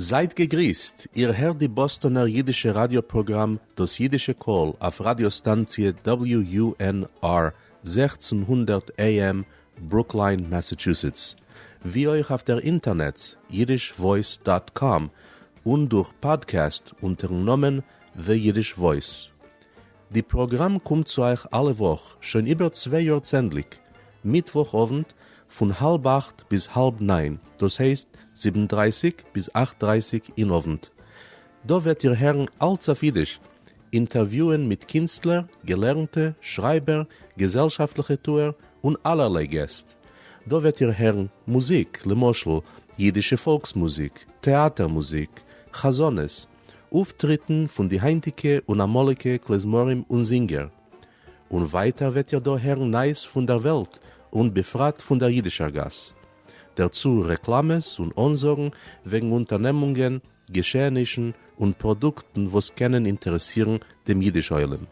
זייט געגריסט, איר הערט די באסטאנער אידישע ראדיא פראגראם דאס אידישע קול אויף ראדיא סטאנציע WUNR 1600 AM ברוקליין מאסאטשוסעטס, ווי אויך אויף דער אינטערנעץ yiddishvoice דאט קאם און דורך פאדקעסט אונטערן נאמען The Yiddish Voice. די פראגראם קומט צו אייך אלע וואך שוין איבער צוויי יאר צענדליג, מיטוואך אוונט פון האלב אכט ביז האלב ניין, דאס הייסט זיבן דרייסיג ביז אכט דרייסיג אין אוונט. דא וועט איר הערן אלץ אויף אידיש, אינטערוויוען מיט קינסטלער, געלערנטע, שרייבער, געזעלשאפטליכע טוער, און אלערליי געסט. דא וועט איר הערן מוזיק, למשל, אידישע פאלקס מוזיק, טעאטער מוזיק, חזנות, אויפטריטן פון די היינטיגע און אמאליגע כלי-זמרים און זינגער. און ווייטער וועט איר דא הערן נייעס פון דער וועלט און בפרט פון דער אידישער גאס. דערצו רעקלאמעס און אנזאגן וועגן אונטערנעמונגען, געשעענישן און פראדוקטן וואס קענען אינטערעסירן דעם אידיש עולם.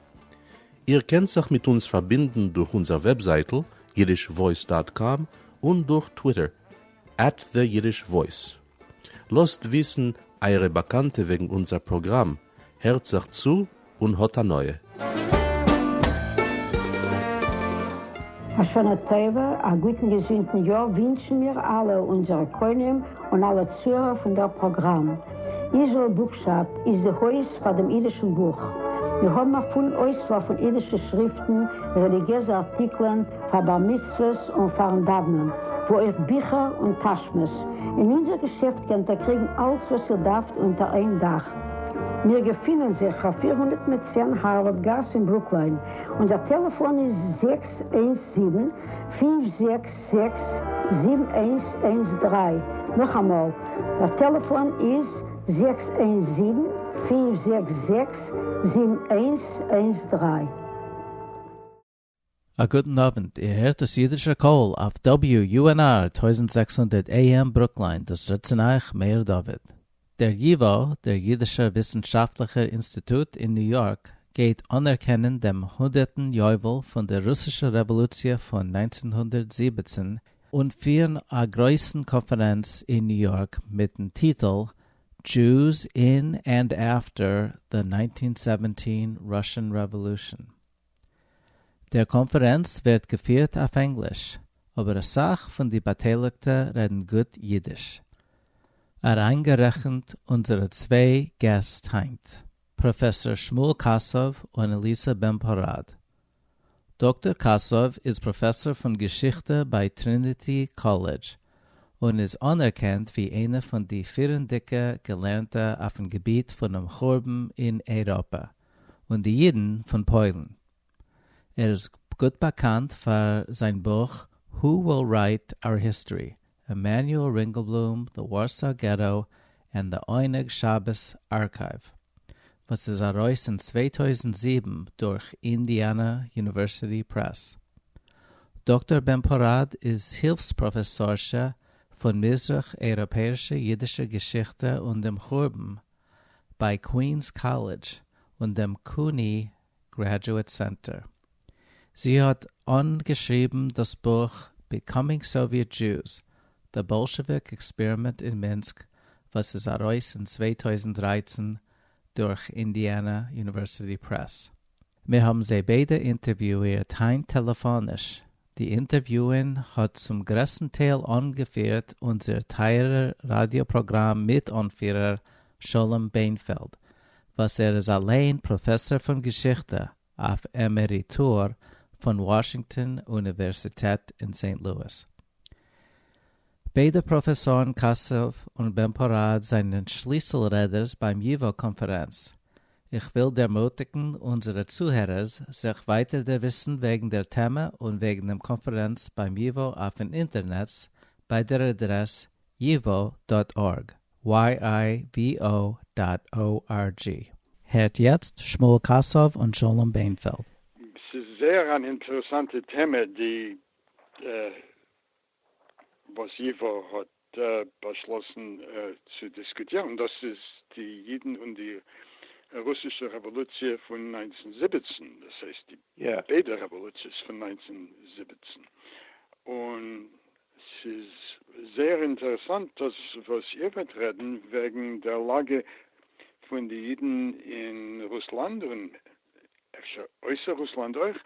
איר קענט זיך מיט אונז פארבינדן דורך אונזער וועבזייטל yiddishvoice דאט קאם און דורך טוויטער at the yiddish voice. לאזט וויסן אייערע באקאנטע וועגן אונזער פראגראם, הערט זיך צו און האט הנאה. א שנה טובה, א גוטן געזונטן יאר ווינטשן מיר אלע אונזערע קונים און אלע צוהערער פון דער פראגראם. איזראעל בוקשאפ איז די הויז פאר דעם אידישן בוך. מיר האבן א פולן אויסוואל פון אידישע שריפטן, רעליגיעזע ארטיקלען, פאר בר מצוות און פארן דאוונען, ווי אויך ביכער און טאשמעס. אין אונזער געשעפט קענט איר קריגן אלץ וואס איר דארפט אונטער איין דאך. מיר געפינען זיך אויף 410 הארווארד גאס אין ברוקליין. אונזער טעלעפאן איז 617 566 7113. נאכאמאל, דער טעלעפאן איז 617 566 7113. א גוטן אוונט, איר הערט דאס אידישע קול אויף WUNR 1600 AM ברוקליין, דאס רעדט צו אייך מאיר דוד. דער ייווא, דער אידישער וויסנשאפטליכער אינסטיטוט אין ניו יארק, גייט אנערקענען דעם הונדערטן יובל פון דער רוסישער רעוואלוציע פון 1917 און פירן א גרויסן קאנפערענץ אין ניו יארק מיטן טיטל Jews in and After the 1917 Russian Revolution. דער קאנפערענץ ווערט געפירט אויף ענגליש, אבער אסאך פון די באטייליגטע רעדן גוט אידיש. אריינגערעכנט אונזערע צוויי געסט היינט, פראפעסאר שמואל קאסוב און עליזה בן פורת. דאקטאר קאסוב איז פראפעסאר פון געשיכטע ביי טריניטי קאלעדזש, און איז אנערקענט ווי איינער פון די פירנדיקע געלערנטע אויפן געביט פונעם חורבן אין אייראפע און די אידן פון פוילן. ער איז גוט באקאנט פאר זיין בוך Who Will Write Our History? Emanuel Ringelblum, The Warsaw Ghetto and the Oneg Shabbos Archive, וואס איז ארויס אין 2007 דורך אינדיאנא יוניווערסיטי פרעס. דאקטאר בן פורת איז הילפס-פראפעסארשע פון מזרח אייראפעאישע אידישע געשיכטע און דעם חורבן ביי קווינס קאלעדזש און דעם CUNY Graduate Center. זי האט אנגעשריבן דאס בוך Becoming Soviet Jews: The Bolshevik Experiment in Minsk, וואס איז ארויס אין 2013 דורך אינדיאנא יוניווערסיטי פרעס. מיר האבן זיי ביידע אינטערוויואירט היינט טעלעפאניש. די אינטערוויוען האט צום גרעסטן טייל אנגעפירט אונזער טייערער ראדיא-פראגראם מיט-אנפירער שלום ביינפעלד, וואס ער איז אליין פראפעסאר פון געשיכטע אויף עמעריטור פון וואשינגטאן אוניווערסיטעט אין סעינט לואיס. ביידע פראפעסארן קאסוב און בן פורת זענען שליסל-רעדערס ביים ייווא קאנפערענץ. איך וויל דערמוטיגן אונזערע צוהערערס זיך ווייטער דערוויסן וועגן דער טעמע און וועגן דעם קאנפערענץ ביים ייווא אויפן אינטערנעץ ביי דער אדרעס yivo.org, yivo.org. הערט יעצט שמואל קאסוב און שלום ביינפעלד. ס'איז זייער אן אינטערעסאנטע טעמע די וואס ייווא האט באשלאסן צו דיסקוטירן, דאס איז די אידן און די רוסישע רעוואלוציע פון 1917, דאס הייסט די ביידע רעוואלוציעס פון 1917, און ס'איז זייער. אינטערעסאנט דאס וואס איר וועט רעדן וועגן דער לאגע פון די אידן אין רוסלאנד און אפשר אויסער רוסלאנד אויך,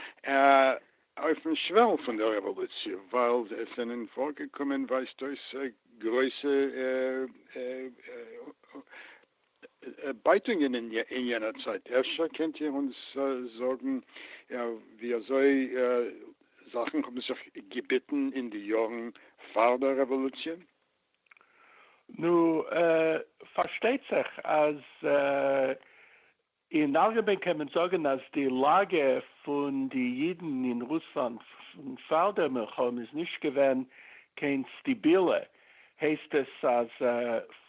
אויפן שוועל פון דער רעוואלוציע, ווייל עס זענען פארגעקומען ווייזט אויס גרויסע בייטונגען אין יענער צייט. אפשר קענט איר אונז זאגן ווי אזוי זאכן האבן זיך געביטן אין די יארן פאר דער רעוואלוציע? נו, פארשטייט זיך אז אין אלגעמיין קען מען זאגן אז די לאגע פון די אידן אין רוסלאנד פאר דער מלחמה איז נישט געווען קיין סטיבילע, הייסט עס אז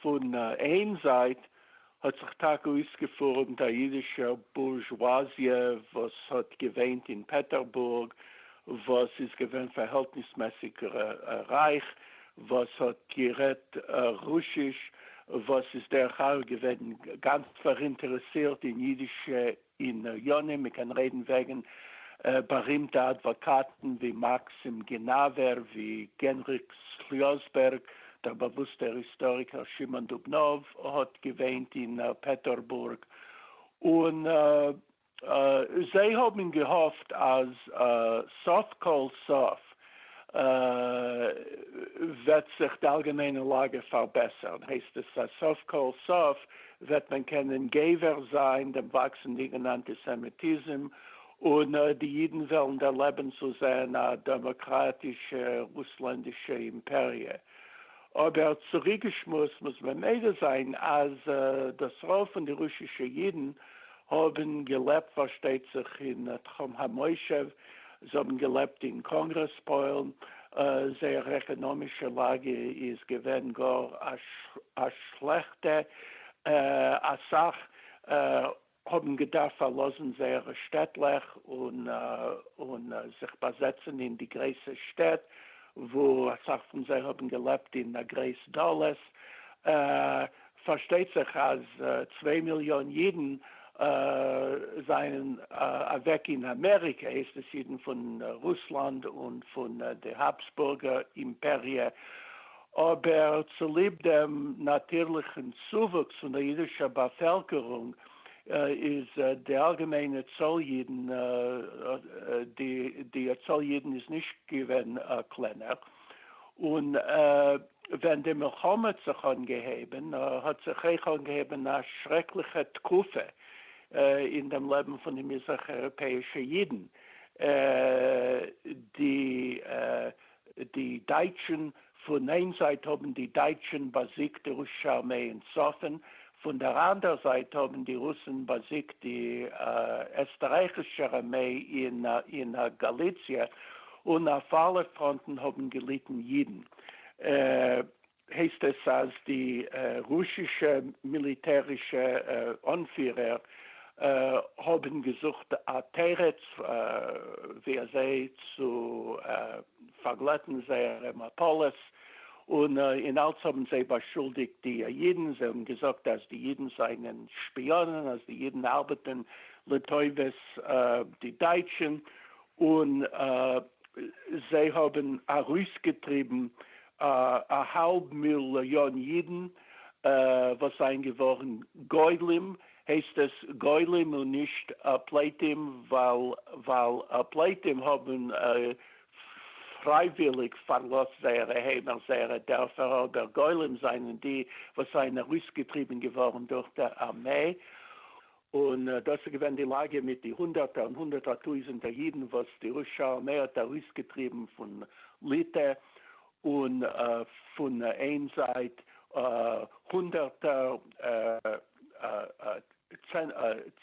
פון איין זייט האט זיך טאקע אויסגעפורעמט א אידישע בורזשואזיע וואס האט געוואינט אין פעטערבורג, וואס איז געווען פארהעלטניסמעסיג רייך, וואס האט גערעדט רוסיש, וואס איז דרך אגב געווען גאנץ פאראינטערעסירט אין אידישע עניינים, מען קען רעדן וועגן בארימטע אדוואקאטן ווי מאקסים גינאווער, ווי גענריך סליוזבערג, דער באוואוסטער היסטאריקער שמעון דובנאוו האט געוואינט אין פעטערבורג, און זיי האבן געהאפט אז סוף כל סוף וועט זיך די אלגעמיינע לאגע פארבעסערן, הייסט עס אז סוף כל סוף וועט מען קענען גובר זיין דעם וואקסנדיגן אנטיסעמיטיזם און די אידן וועלן דערלעבן צו זען א דעמאקראטישע רוסלענדישע אימפעריע. אבער צוריקגעשמועסט מוז מען מודה זיין אז דאס רוב פון די רוסישע אידן האבן געלעבט פארשטייט זיך אין תחום המושב, זיי האבן געלעבט אין קאנגרעס פוילן, זייער עקאנאמישע לאגע איז געווען גאר א שלעכטע, אסאך האבן געדארפט פארלאזן זייערע שטעטלעך און זיך באזעצן אין די גרויסע שטעט, וואו אסאך פון זיי האבן געלעבט אין א גרויס דלות. פארשטייט זיך אז צוויי מיליאן אידן זענען אוועק אין אמעריקע, הייסט עס אידן פון רוסלאנד און פון די האפסבורגער אימפעריע, אבער צוליב דעם נאטירליכן צואוואוקס פון דער אידישער באפעלקערונג איז די אלגעמיינע צאל אידן, די צאל אידן איז נישט געווען קלענער, און ווען די מלחמה האט זיך אנגעהויבן האט זיך אויך אנגעהויבן א שרעקליכע תקופה אין דעם לעבן פון די מזרח אייראפעאישע אידן, די די דייטשן, פון איין זייט האבן די דייטשן באזיגט די רוסישע ארמעי אין צפון, פון דער אנדער זייט האבן די רוסן באזיגט די עסטרייכישע ארמעי אין גאליציע, און אויף אלע פראנטן האבן געליטן אידן. הייסט עס אז די רוסישע מיליטערישע אנפירער האבן געזוכט א תירוץ ווי אזוי צו פארגלעטן זייערע מפלות, און אין אלץ האבן זיי באשולדיגט די אידן, זיי האבן געזאגט אז די אידן זענען שפיאנען, אז די אידן ארבעטן לטובת די דייטשן, און זיי האבן ארויסגעטריבן א האלב מיליאן אידן וואס זענען געווארן גולים, הייסט עס גולים און נישט פליטים, ווייל פליטים האבן פרייוויליג פארלאזט זייערע היימער, זייערע דערפער, אבער גולים זענען די וואס זענען ארויסגעטריבן געווארן דורך דער ארמעי, און דאס איז געווען די לאגע מיט די הונדערטער און הונדערטער טויזענטער אידן וואס די רוסישע ארמעי האט ארויסגעטריבן פון ליטע, און פון איין זייט הונדערטער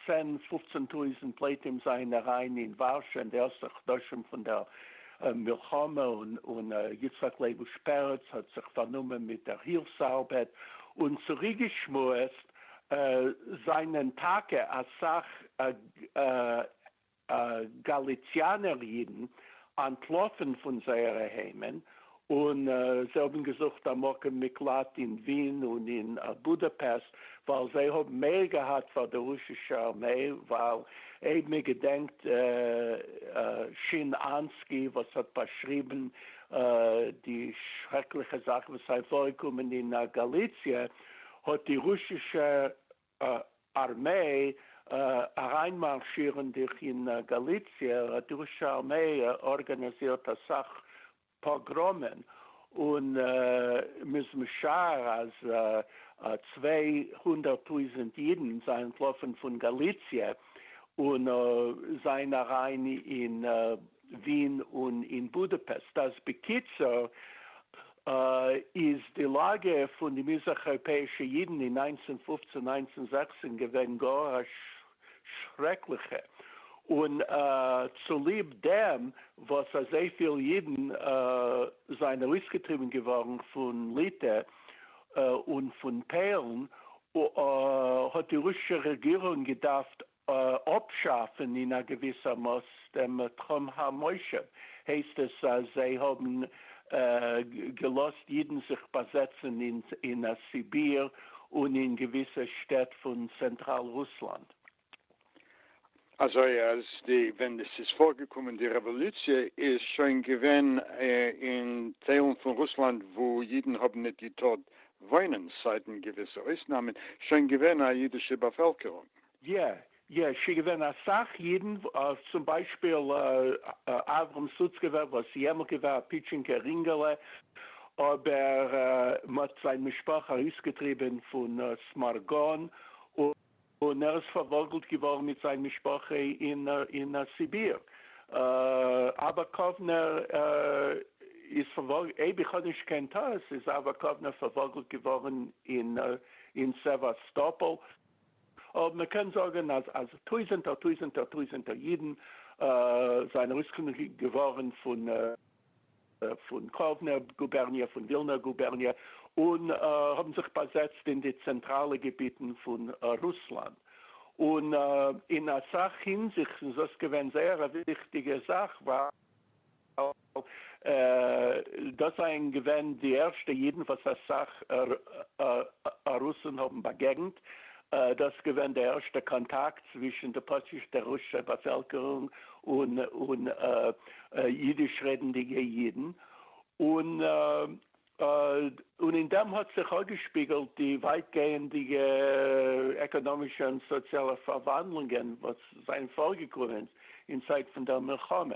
צען פופצען טויזענט פליטים זענען אריין אין ווארשע אין די ערשטע חדשים פון דער מלחמה, און יצחק לייבוש פרץ האט זיך פארנומען מיט דער הילפס ארבעט, און צוריקגעשמועסט זענען טאקע אסאך גאליציאנער אידן אנטלאפן פון זייערע היימען. און זיי האבן געזוכט א מקום מקלט אין ווין און אין בודאפעסט, ווייל זיי האבן מורא געהאט פאר די רוסישע ארמעי, ווייל אויב מען געדענקט שין-אנסקי וואס האט באשריבן די שרעקליכע זאכן וואס זענען פארגעקומען אין גאליציע, האט די רוסישע ארמעי אריינמארשירנדיג אין גאליציע, האט די רוסישע ארמעי ארגאניזירט אסאך פאגראמען, און מ'איז משער אז 200,000 אידן זענען אנטלאפן פון גאליציע און זענען אריין אין ווין און אין בודאפעסט. אז בקיצור איז די לאגע פון די מזרח אייראפעאישע אידן אין 1915 1916 געווען גאר א שרעקליכע, און צוליב דעם וואס אזויפיל אידן זענען ארויסגעטריבן געווארן פון ליטע און פון פוילן, האט די רוסישע רעגירונג געדארפט אפשאפן אין א געוויסער מאס דעם תחום המושב, הייסט עס אז זיי האבן געלאזט אידן זיך באזעצן אין סיביר און אין געוויסע שטעט פון צענטראל רוסלאנד. אזוי אז די ווען עס איז פארגעקומען די רעוואלוציע איז שוין געווען אין טיילן פון רוסלאנד וואו אידן האבן ניט געטארט וואוינען, סיידן געוויסע אויסנאמען, שוין געווען א אידישע באפעלקערונג. יע, יע, שוין געווען אסאך אידן, צום ביישפיל אברהם סוצקעווער וואס איז יעמאלט געווען א פיטשינקע רינגעלע, אבער מ'האט זיין משפחה ארויסגעטריבען פון סמארגאן, און ער איז פארוואגלט געווארן מיט זיין משפחה אין סיביר. אבא קאוונער איז פארוואגלט, אויב איך האב נישט קיין טעות איז אבא קאוונער פארוואגלט געווארן אין סעוואסטאפאל. אבער מען קען זאגן אז אז טויזענטער טויזענטער טויזענטער אידן זענען ארויסגענומען געווארן פון פון קאוונער גובערניע, פון ווילנער גובערניע, און האבן זיך באזעצט אין די צענטראלע געביטן פון רוסלאנד. און אין אסאך הינזיכטן איז דאס געווען זייער א וויכטיגע זאך, ווייל דאס זענען געווען די ערשטע אידן וואס אסאך רוסן האבן באגעגנט, דאס איז געווען די ערשטע קאנטאקט צווישן די פאסישטע רוסישע באפעלקערונג און אידיש רעדנדיגע אידן, און אין דעם האט זיך אפגעשפיגלט די ווייטגייענדיגע עקאנאמישע און סאציאלע פארוואנדלונגען וואס זענען פארגעקומען אין צייט פון דער מלחמה.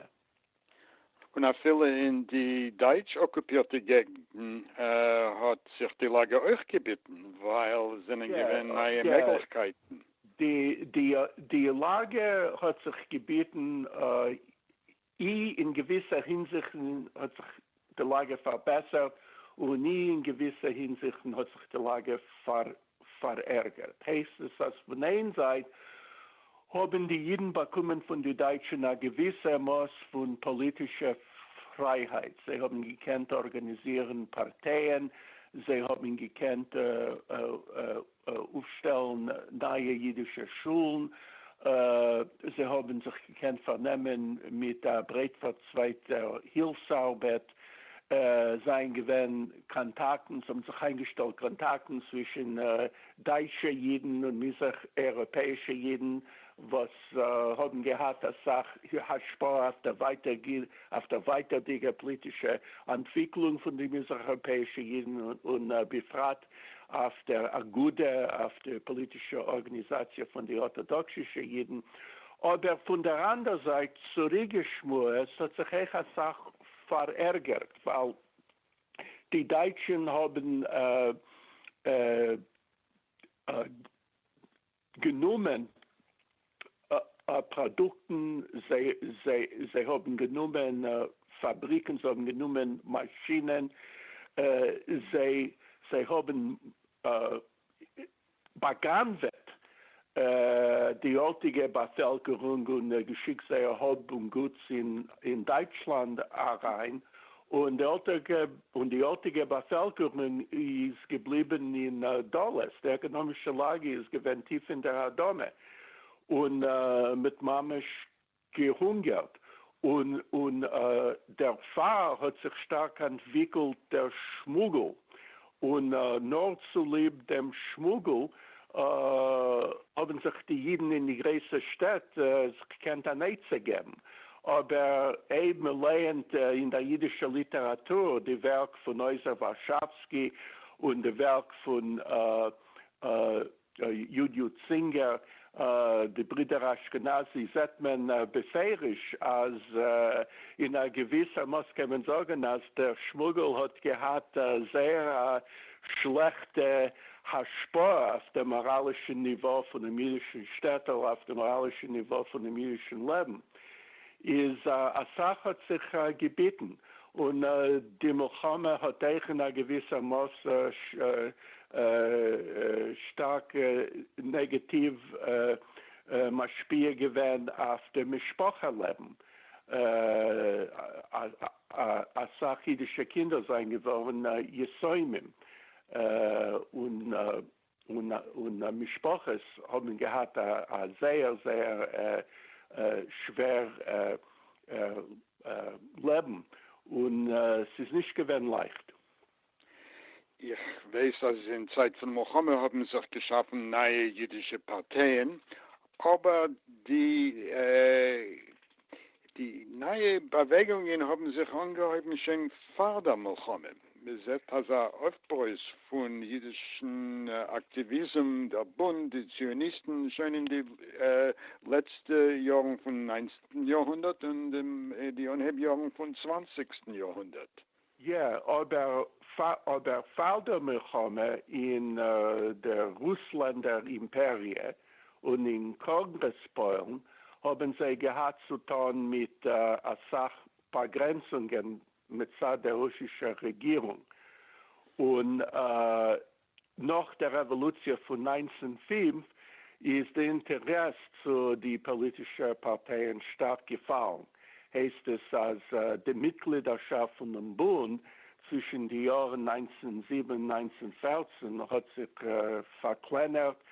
און אפילו אין די דייטש אקופירטע געגנטן האט זיך די לאגע אויך געביטן, ווייל זענען געווען נייע מעגליכקייטן. די לאגע האט זיך געביטן, אי אין געוויסע הינזיכטן האט זיך די לאגע פארבעסערט, און אי אין געוויסע הינזיכטן האט זיך די לאגע פארערגערט. הייסט עס אז פון איין זייט האבן די אידן באקומען פון די דייטשן א געוויסע מאס פון פאליטישע פרייהייט, זיי האבן געקענט ארגאניזירן פארטייען, זיי האבן געקענט אויפשטעלן נייע אידישע שולן, זיי האבן זיך געקענט פארנעמען מיט א ברייטפארצווייגטער הילפס-ארבעט, זענען געווען קאנטאקטן, ס'האבן זיך איינגעשטעלט קאנטאקטן צווישן דייטשע אידן און מזרח אייראפעאישע אידן וואס האבן געהאט אסאך השפעה אויף דער אויף דער ווייטערדיגער פאליטישע אנטוויקלונג פון די מזרח אייראפעאישע אידן און בפרט אויף דער אגודה, אויף די פאליטישע ארגאניזאציע פון די ארטאדאקסישע אידן. אבער פון דער אנדער זייט צוריקגעשמועסט האט זיך אויך אסאך פארערגערט ווייל די דייטשן האבן גענומען פראדוקטן, זיי האבן גענומען פאבריקן, זיי האבן גענומען מאשינען, זיי האבן בא'גנב'עט די ארטיגע באפעלקערונג און געשיקט זייער האב און גוטס אין דייטשלאנד אריין, און די ארטיגע באפעלקערונג איז געבליבן אין דלות, די עקאנאמישע לאגע איז געווען טיף אין דער אדמה און מ'האט ממש געהונגערט. און און דערפאר האט זיך שטארק אנטוויקלט דער שמוגל, און נאר צוליב דעם שמוגל האבן זיך די אידן אין די גרויסע שטעט זיך געקענט אן עצה געבן. אבער אויב מען לייענט אין דער אידישער ליטעראטור די ווערק פון עוזר ווארשאווסקי און די ווערק פון י. י. זינגער, די ברידער אשכנזי, זעט מען בפירוש אז אין א געוויסער מאס קען מען זאגן אז דער שמוגל האט געהאט זייער א שלעכטע השפעה אויף דעם מאראלישן ניווא פונעם אידישן שטעטל, אויף דעם מאראלישן ניווא פונעם אידישן לעבן. איז אסאך האט זיך געביטן, און די מלחמה האט אויך אין א געוויסער מאס שטארק נעגעטיוו משפיע געווען אויף די משפחה לעבן, אסאך אידישע קינדער זענען געווארן יתומים, און און משפחות האבן געהאט א זייער זייער שווער לעבן, און ס'איז נישט געווען לייכט. איך ווייס אז אין צייט פון מלחמה האבן זיך געשאפן נייע אידישע פארטייען, אבער די די נייע באוועגונגען האבן זיך אנגעהויבן שוין פאר דער מלחמה. מען זעט אזא אויפברויז פון אידישן אקטיוויזם, דער בונד, די ציוניסטן, שוין אין די לעצטע יארן פון ניינצנטן יארהונדערט און די אנהייב יארן פון צוואנציגסטן יארהונדערט. יע, אבער אבער פאר דער מלחמה אין דער רוסלענדער אימפעריע און אין קאנגרעס פוילן האבן זיי געהאט צו טאן מיט אסאך באגרענצונגען מצד דער רוסישער רעגירונג, און נאך דער רעוואלוציע פון 1905 איז די אינטערעס צו די פאליטישע פארטייען שטארק געפאלן, הייסט עס אז די מיטגלידערשאפט פונעם בונד צווישן די יארן 1907 1914 האט זיך פארקלענערט.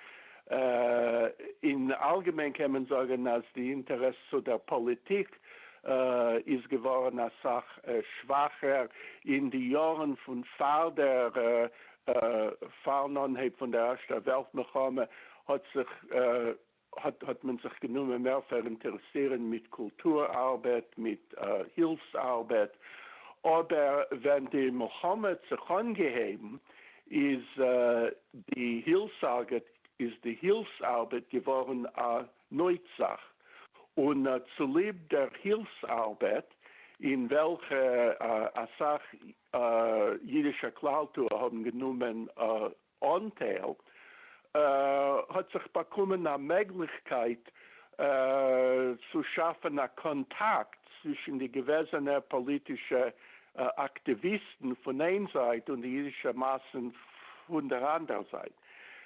אין אלגעמיין קען מען זאגן אז די אינטערעס צו דער פאליטיק איז געווארן אסאך שוואכער אין די יארן פון פאר דער פארן אנהייב פון דער ערשטער וועלט מלחמה האט זיך האט האט מען זיך גענומען מער פאראינטערעסירן מיט קולטור ארבעט, מיט הילפס ארבעט, אבער ווען די מלחמה האט זיך אנגעהויבן איז די הילפס ארבעט איז די הילפס ארבעט געווארן א נויטזאך, און צוליב דער הילפס ארבעט אין וועלכע אסאך אידישע כלל-טוער האבן גענומען אנטייל, האט זיך באקומען א מעגליכקייט צו שאפן א קאנטאקט צווישן די געוועזענע פאליטישע אקטיוויסטן פון איין זייט און די אידישע מאסן פון דער אנדער זייט.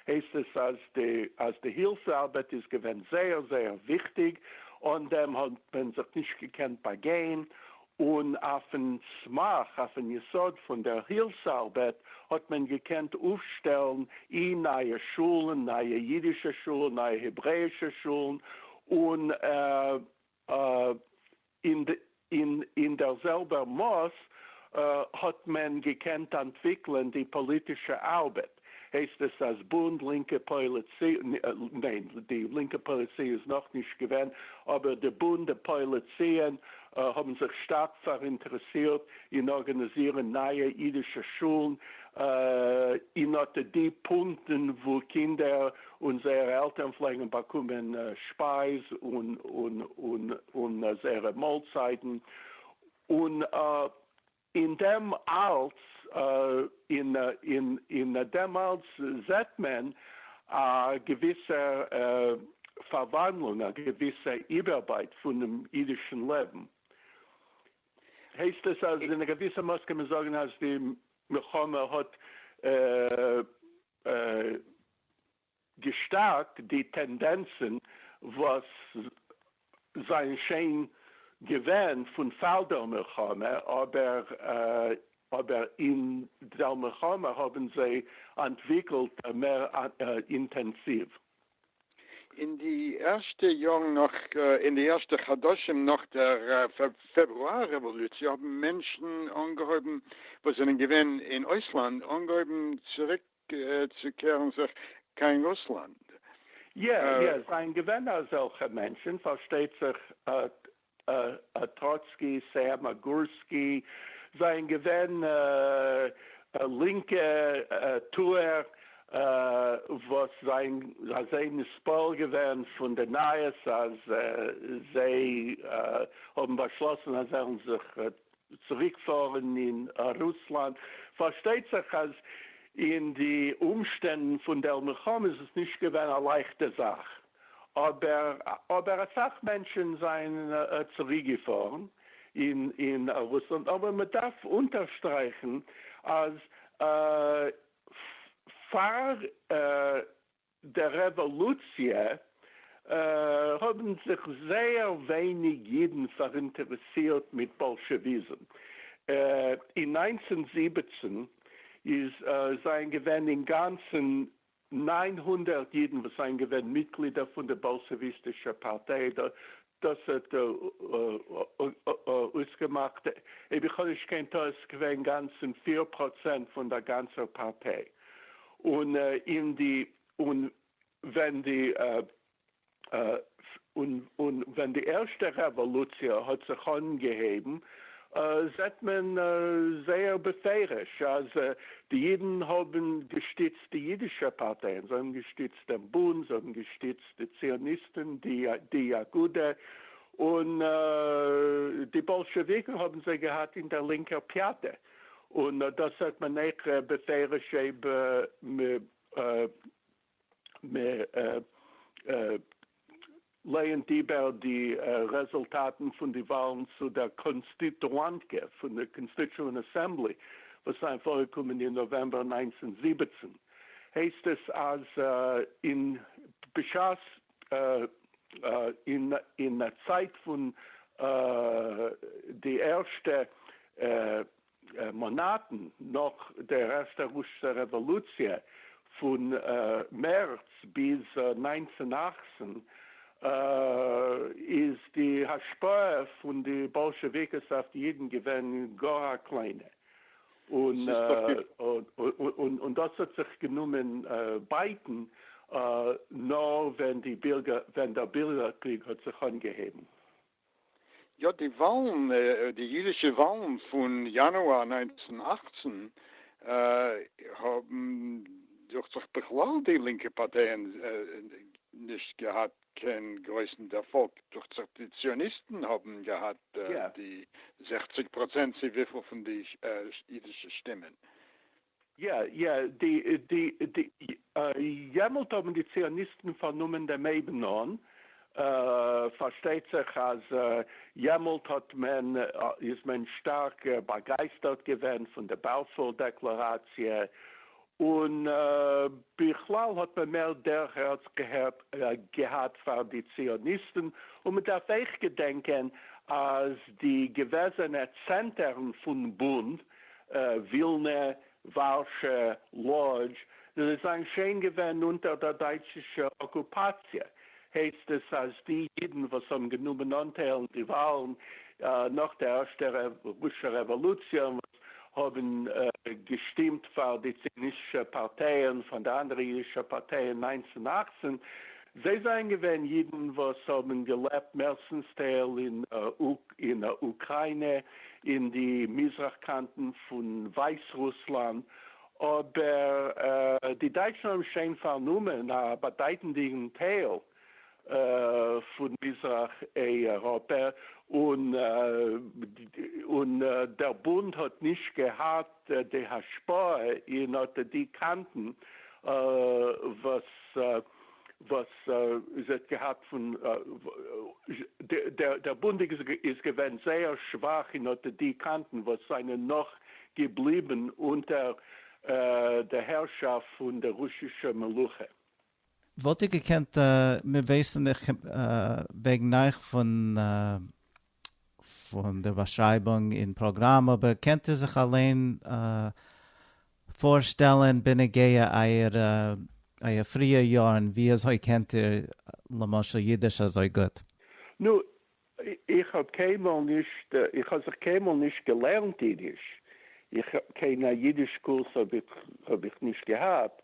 הייסט עס אז די אז די הילפס ארבעט איז געווען זייער זייער וויכטיג, אן דעם האט מען זיך נישט געקענט באגיין, און אויפן סמך, אויפן יסוד פון דער הילפס ארבעט האט מען געקענט אויפשטעלן אי נייע שולן, נייע אידישע שולן, נייע העברעאישע שולן, און אין אין דער זעלבער מאס האט מען געקענט אנטוויקלען די פאליטישע ארבעט. הייסט עס אז בונד, לינקע פועלי ציון, ניין, די לינקע פועלי ציון איז נאכנישט געווען, אבער די בונד, די פועלי ציון האבן זיך שטארק פאראינטערעסירט אין ארגאניזירן נייע אידישע שולן אין אט די פונקטן וואו קינדער און זייערע עלטערן פלעגן באקומען שפייז און זייערע מאלצייטן, און אין דעם אלץ אין דעם אלץ זעט מען א געוויסע פארוואנדלונג, א געוויסע איבערבייט פונעם אידישן לעבן. הייסט עס אז אין א געוויסע מאס קען מען זאגן אז די מלחמה האט געשטארקט די טענדענצן וואס זענען שוין געווען פון פאר דער מלחמה, אבער אבער אין דער מלחמה האבן זיי אנטוויקלט מער אינטענסיוו. אין די ערשטע יארן נאך, אין די ערשטע חדשים נאך דער פעברואר רעוואלוציע האבן מענטשן אנגעהויבן וואס זענען געווען אין אויסלאנד אנגעהויבן צוריק צו קערן זיך קיין רוסלאנד. יע, יע, זענען געווען אזעלכע מענטשן, פארשטייט זיך טראצקי, סעם אגורסקי, זענען געווען לינקע טוער וואס זענען אזוי נתפעל געווען פון די נייעס אז זיי האבן באשלאסן אז זיי וועלן זיך צוריקפארן אין רוסלאנד. פארשטייט זיך אז אין די אומשטענדן פון דער מלחמה איז עס נישט געווען א לייכטע זאך. אבער אבער אסאך מענטשען זענען צוריקגעפארן אין אין רוסלאנד, אבער מען דארף אונטערשטרייכן אז פאר דער רעוואלוציע האבן זיך זייער ווייניג אידן פאראינטערעסירט מיט באלשעוויזם. אין 1917 איז זענען געווען אינגאנצן 900 אידן וואס זענען געווען מיטגלידער פון די באלשעוויסטישע פארטיי, דאס האט אויסגעמאכט, אויב איך האב נישט קיין טעות, געווען אינגאנצן 4% פון דער גאנצער פארטיי, און אין די און ווען די און און ווען די ערשטע רעוואלוציע האט זיך אנגעהויבן זעט מען זייער בפירוש אז די אידן האבן געשטיצט די אידישע פארטייען, זיי האבן געשטיצט דעם בונד, זיי האבן געשטיצט די ציוניסטן, די אגודה, און די באלשעוויקן האבן זיי געהאט אין דער לינקער פיאטע, און דאס זעט מען אויך בפירוש אויב מ'לייענט איבער די רעזולטאטן פון די וואלן צו דער קאנסטיטואנטקע פון די Constituent Assembly וואס זענען פארגעקומען אין נאוועמבער 1917, הייסט עס אז אין בשעת אין א צייט פון די ערשטע מאנאטן נאך דער ערשטער רוסישער רעוואלוציע פון מערץ ביז 1918 איז די השפעה פון די באלשעוויקעס אויף די אידן געווען גאר א קליינע, און און דאס האט זיך גענומען בייטן נאר ווען די בירגער ווען דער בירגער קריג האט זיך אנגעהויבן. יא, די וואלן, די אידישע וואלן פון יאנואר 1918 האבן דוכט זיך בכלל די לינקע פארטייען נישט געהאט קיין גרויסן דערפאלג, דוכט זיך די ציוניסטן האבן געהאט די 60% צי וויפיל פון די אידישע שטימען. יא, יא, די, די, די, יעמאלט האבן די ציוניסטן פארנומען דעם אויבנאן, פארשטייט זיך אז יעמאלט האט מען, איז מען שטארק באגייסטערט געווען פון די באלפור דעקלאראציע, און בכלל האט מען מער דרך ארץ געהאט פאר די ציוניסטן, און מען דארף אויך געדענקען אז די געוועזענע צענטערן פון בונד, ווילנע, ווארשע, לאדזש, זיי זענען שוין געווען אונטער דער דייטשישער אקופאציע, הייסט עס אז די אידן וואס האבן גענומען אנטייל אין די וואלן נאך דער ערשטער רוסישער רעוואלוציע און וואס האבן געשטימט פאר די ציוניסטישע פארטייען פאר די אנדערע אידישע פארטייען אין 1918, זיי זענען געווען אידן וואס האבן געלעבט מערסטנס טייל אין אוקריינע, אין די מזרח קאנטן פון ווייסרוסלאנד, אבער די דייטשן האבן שוין פארנומען א באדייטנדיגן טייל פון מזרח אייראפע, און און דער בונד האט נישט געהאט די השפעה אין אט די קאנטן וואס וואס זי האט געהאט פון דער בונד איז געווען זייער שוואך אין אט די קאנטן וואס זענען נאך געבליבן אונטער דער הערשאפט פון דער רוסישער מלוכה. וואלט איר געקענט מיר ווייסן איך וועגן אייך פון פון דער באשרייבונג אין פראגראם, אבער קענט איר זיך אליין פארשטעלן בנוגע אייער אייער פריע יארן, ווי אזוי קענט איר למשל ייִדיש אַזוי גוט? נו, איך האָב קיינמאָל נישט, איך האָב זיך קיינמאָל נישט געלערנט ייִדיש. איך, קיין ייִדיש-קורס האָב איך, האָב איך נישט געהאַט.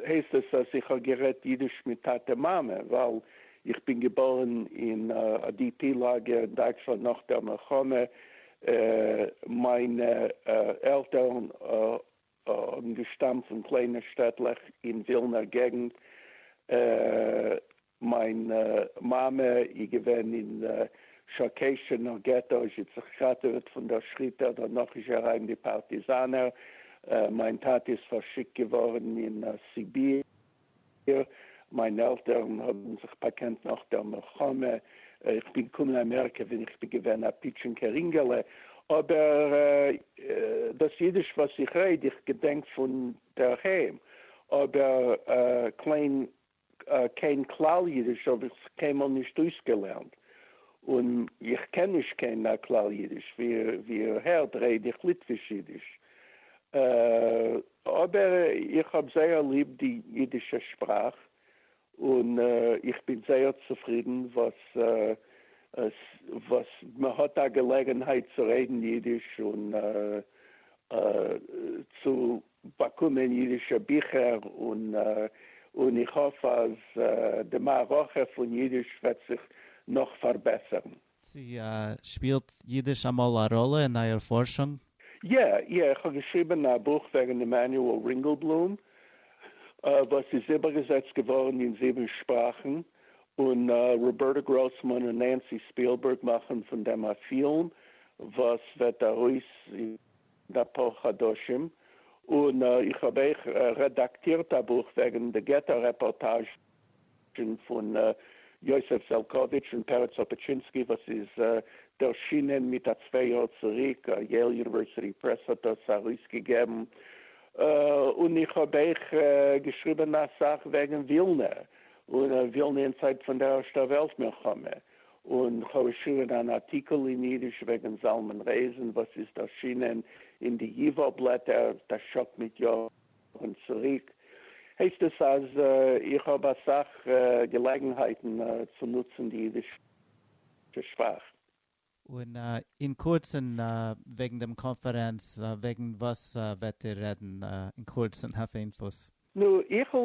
הייסט עס, אַז איך האָב גערעדט ייִדיש מיט טאַטע-מאַמע, ווײַל איך בין געבאָרן אין אַ די-פּי-לאַגער אין דײַטשלאַנד נאָך דער מלחמה. מײַנע עלטערן האבן געשטאמט פון קליינע שטעטלעך אין ווילנער געגנט. מיין מאמע איז געווען אין שאקעשינער געטא, זי האט זיך געראטעוועט פון דער שחיטה, דערנאך איז זי אריין אין די פארטיזאנער. מיין טאטע איז פארשיקט געווארן אין סיביר. מיינע עלטערן האבן זיך באקענט נאך דער מלחמה. איך בין געקומען אין אמעריקע ווען איך בין געווען א פיטשינקער אינגעלע, אבער דאס אידיש וואס איך רעד, איך געדענק פון דער היים, אבער קליין קיין כלל אידיש האב איך זיך קיינמאל נישט אויסגעלערנט, און איך קען נישט קיין כלל אידיש, ווי איר הערט רעד איך ליטוויש אידיש. אבער איך האב זייער ליב די אידישע שפראך, און איך בין זייער צופרידן וואס וואס מען האט א געלעגנהייט צו רעדן אידיש און צו באקומען אידישע ביכער, און און איך האף אז די מערכה פון אידיש וועט זיך נאך פארבעסערן. צי שפילט יידיש אמאל א ראלע אין אייער פארשונג? יע, יע, איך האב געשריבען א בוך וועגען עמנואל רינגעלבלום, וואס איז איבערגעזעצט געווארען אין זיבען שפראכען, און ראבערטא גראסמאן און נענסי ספילבערג מאכען פון דעם א פילם וואס וועט ארויס אין אפאר חדשים, און איך האב אויך רעדאקטירט א בוך וועגען די געטא רעפארטאזשען פון יוסף זעלקאוויטש און פרץ אפאטשינסקי וואס איז ערשינען מיט א צוויי יאר צוריק, יעיל יוניווערסיטי פרעס האט דאס ארויסגעגעבן, און איך האב אויך געשריבען אסאך וועגען ווילנע, און ווילנע אין צייט פון דער ערשטער וועלט מלחמה, און כ'האב געשריבען אן ארטיקל אין אידיש וועגען זלמן רייזען וואס איז ערשינען אין די ייווא בלעטער א שאק מיט יארן צוריק. הייסט עס אז איך האב אסאך געלעגנהייטן צו נוצן די אידישע שפראך. און אין קורצן וועגן דעם קאנפערענץ, וועגן וואס וועט איר רעדן אין קורצן אויף איין פוס? נו, איך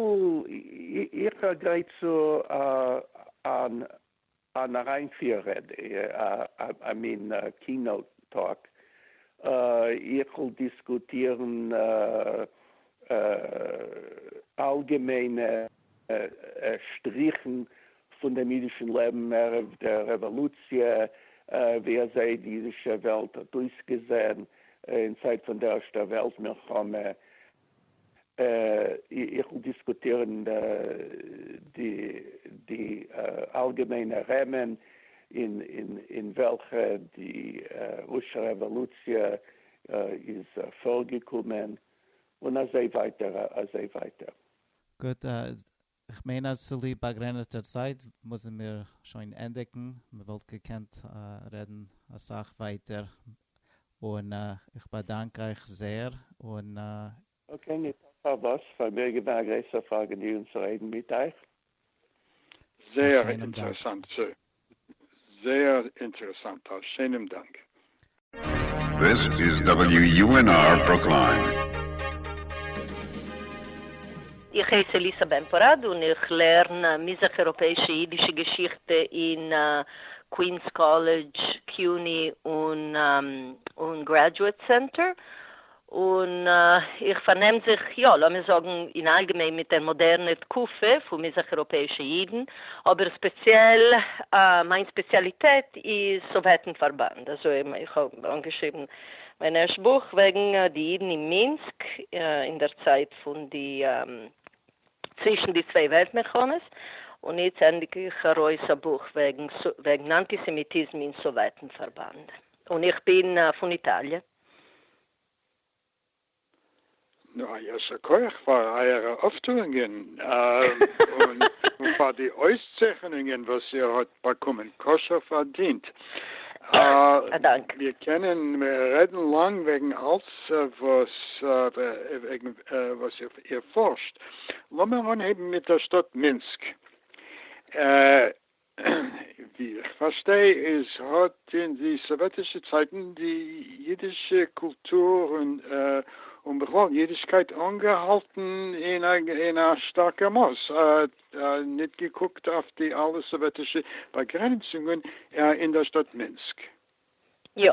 איך גרייט צו אן אן אריינפיר רעדע, א מין קינאוט טאלק. איך וועל דיסקוטירן אלגעמיינע שטריכן פון דעם אידישן לעבן ערב דער רעוואלוציע, ווי אזוי די אידישע וועלט האט אויסגעזען אין צייט פון דער ערשטער וועלט מלחמה. איך וועל דיסקוטירן די אלגעמיינע רעמען אין וועלכע די רוסישע רעוואלוציע איז פארגעקומען, און אזוי ווייטער אזוי ווייטער. גוט, איך מיין אז צוליב באגרעניצטער צייט מוזן מיר שוין ענדיגן, מען וואלט געקענט רעדן אסאך ווייטער, און איך באדאנק אייך זייער, און. אקעי, ניטא פארוואס, פאר מיר איז געווען א גרויסער פארגעניגן צו רעדן מיט אייך. זייער אינטערעסאנט, זייער אינטערעסאנט, א שיינעם דאנק. This is WUNR Brookline. איך הייס אליסא בן פורת און איך לערן מזרח-אייראפעאישע אידישע געשיכטע אין קווינס קאלעדזש, קיוני און גרעדזשועט סענטער. און איך פארנעם זיך, יא, לאמיר זאגן אין אלגעמיין מיט דער מאדערנער תקופה פון מזרח-אייראפעאישע אידן, אבער ספעציעל מיין ספעציאליטעט איז סאוועטן-פארבאנד. אזוי איך האב אנגעשריבן מיין ערשט בוך וועגן די אידן אין מינסק אין דער צייט פון די צווישן די צוויי וועלט מלחמות, און איצט ענדיג איך ארויס א בוך וועגן וועגן אנטיסעמיטיזם אין סאוועטן-פארבאנד. און איך בין פון איטאליע. נו, א יישר כח פאר אייערע אויפטוענגען און פאר די אויסצייכענונגען וואס איר האט באקומען, כשר פארדינט. א דאנק. מיר קענען רעדן לאנג וועגן אלץ וואס וועגן וואס איר פארשט. לאמיר אנהייבן מיט דער שטאט מינסק. ווי איך פארשטיי איז האט אין די סאוועטישע צייטן די אידישע קולטור און און בכלל אידישקייט אנגעהאלטן אין א אין א שטארקער מאס, ניט געקוקט אויף די אלע סאוועטישע באגרעניצונגען אין דער שטאט מינסק. יא.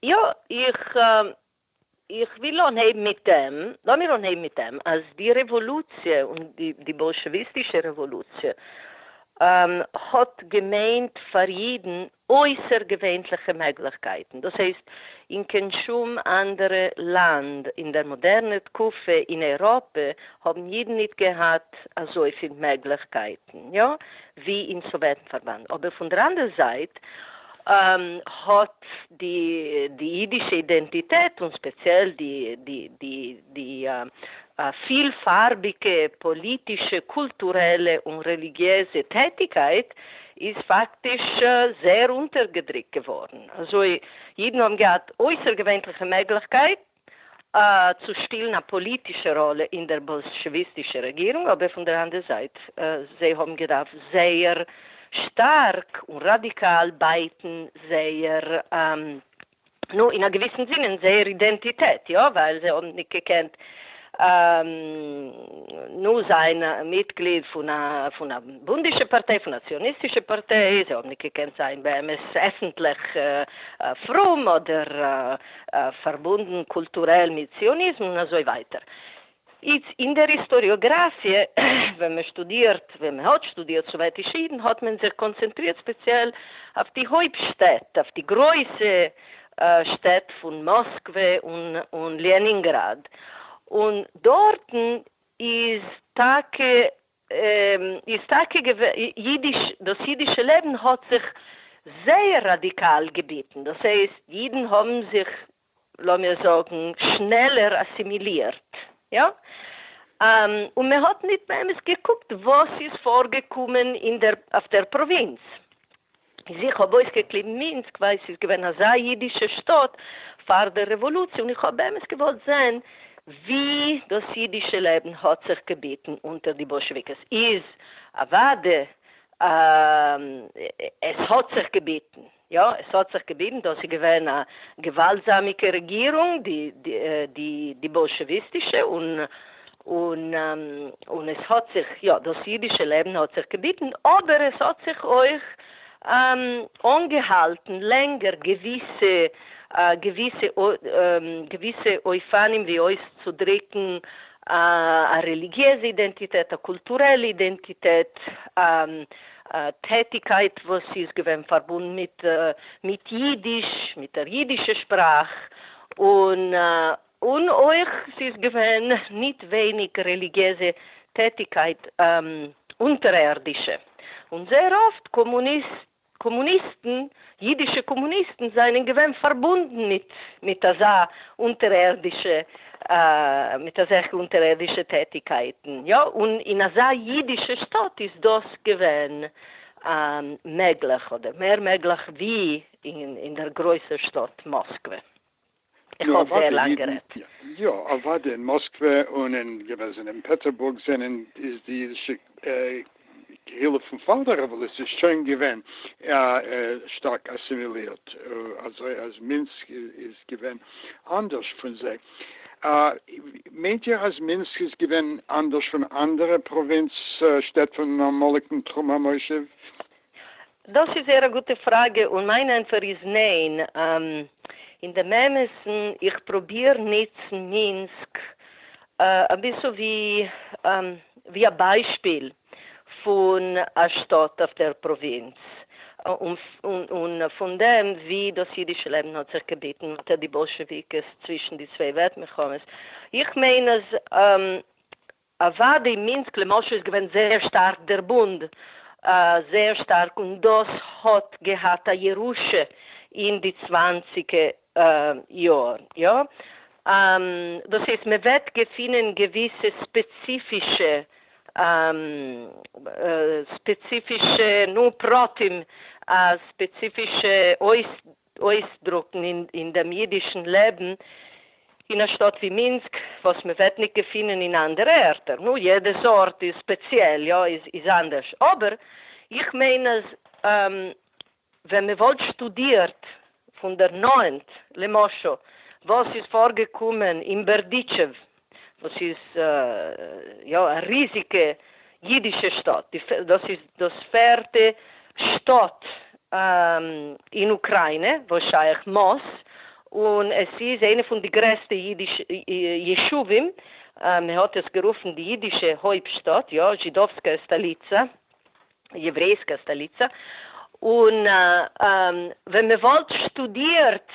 יא, איך איך וויל אנהייבן מיט דעם, לאמיר אנהייבן מיט דעם, אז די רעוואלוציע און די די באלשעוויסטישע רעוואלוציע האט געמיינט פאר אידן אויסערגעווענליכע מעגליכקייטן, דאס הייסט אין קיין שום אנדערע לאנד אין דער מאדערנער תקופה אין אייראפע האבן אידן ניט געהאט אזויפיל מעגליכקייטן יא ווי אין סאוועטן פארבאנד, אבער פון דער אנדער זייט האט די די אידישע אידענטיטעט און ספעציעל די די די די פילפארביגע פאליטישע, קולטורעלע און רעליגיעזע טעטיקייט איז פאקטיש זייער אונטערגעדריקט געווארן. אזוי אידן האבן געהאט אויסערגעווענליכע מעגליכקייט צו שפילן א פאליטישע ראלע אין דער באלשעוויסטישער רעגירונג, אבער פון דער אנדער זייט זיי האבן געדארפט זייער שטארק און ראדיקאל בייטן זייער, נו, אין א געוויסן זינען זייער אידענטיטעט, יא, ווייל זיי האבן ניט געקענט נו, זיין א מיטגליד פון א פון א בונדישע פארטיי, פון א ציוניסטישע פארטיי, זיי האבן ניט געקענט זיין באמת עפנטליך פרום אדער פארבונדן קולטורעל מיט ציוניזם און אזוי ווייטער. איצט אין דער היסטאריאגראפיע, ווען מען שטודירט, ווען מען האט שטודירט סאוועטישע אידן, האט מען זיך קאנצענטרירט ספעציעל אויף די הויפט שטעט, אויף די גרויסע שטעט פון מאסקווע און לענינגראד, און דארטן איז טאקע איז טאקע אידיש, דאס אידישע לעבן האט זיך זייער ראדיקאל געביטן, דאס הייסט אידן האבן זיך לאמיר זאגן שנעלער אסימילירט, יא, און מען האט ניט באמת געקוקט וואס איז פארגעקומען אין דער אויף דער פראווינץ. איז איך האב אויסגעקליבן מינסק ווייל ס'איז געווען אזא אידישע שטאט פאר דער רעוואלוציע און איך האב באמת געוואלט זען ווי דאס אידישע לעבן האט זיך געביטן אונטער די באלשעוויקעס. איז אוואדע עס האט זיך געביטן, יא עס האט זיך געביטן, דאס איז געווען א געוואלדזאמיגע רעגירונג די די די באלשעוויסטישע און און און עס האט זיך, יא, דאס אידישע לעבן האט זיך געביטן, אבער עס האט זיך אויך אנגעהאלטן לענגער געוויסע געוויסע געוויסע אופנים ווי אויסצודריקן א רעליגיעזע אידענטיטעט, א קולטורעלע אידענטיטעט, א טעטיקייט וואס איז געווען פארבונדן מיט מיט אידיש, מיט דער אידישע שפראך, און און אויך ס'איז געווען ניט ווייניג רעליגיעזע טעטיקייט אונטערערדישע, און זייער אפט קאמוניסטן, אידישע קאמוניסטן זיינען געווען פארבונדן מיט מיט אזא אונטערערדישע מיט אזעלכע אונטערערדישע טעטיקייטן, יא, און אין אזא אידישע שטאט איז דאס געווען מעגליך, אדער מער מעגליך ווי אין דער גרויסער שטאט מאסקווע. איך האב זייער לאנג גערעדט. יא, אוודאי אין מאסקווע און אין געוועזענעם פעטערבורג זענען איז די אידישע קהילה פון פאר דער רעוואלוציע שוין געווען שטארק אסימילירט, אזוי אז מינסק איז געווען אנדערש פון זיי. מיינט איר אז מינסק איז געווען אנדערש פון אנדערע פראווינץ שטעט פון אמאליגן תחום המושב? דאס איז זייער א גוטע פראגע און מיין ענטפער איז ניין. אין דעם אמת'ן, איך פרוביר ניצן מינסק אביסל ווי ווי א ביישפיל פון א שטאט אויף דער פראווינץ, און פון דעם ווי דאס אידישע לעבן האט זיך געביטן אונטער די באלשעוויקעס צווישן די צוויי וועלט מלחמות. איך מיין אז אוודאי מינסק למשל איז געווען זייער שטארק דער בונד, זייער שטארק און דאס האט געהאט א ירושה אין די צוואנציגע יאר, יא, דאס הייסט מען וועט געפינען געוויסע ספעציפישע ספעציפישע נו פרטים ספעציפישע אויסדרוקן אין דעם אידישן לעבן אין א שטאט ווי מינסק. וואס מען וועט ניט געפינען אין אנדערע ערטער. נו, יעדעס ארט איז ספעציעל, יא, איז איז אנדערש. אבער איך מיין אז ווען מען וואלט שטודירט פון דער נאענט, למשל, וואס איז פארגעקומען אין בערדיטשעוו, וואס איז יא א ריזיגע אידישע שטאט, דאס איז דאס פערטע שטאט אין אוקריינע וואס שייך מאס, און עס איז איינע פון די גרעסטע אידישע ישובים, מען האט עס גערופן די אידישע הויפטשטאט, יא, זשידאווסקאיא סטאליצא, יעוורעיסקאיא סטאליצא, און ווען מען וואלט שטודירט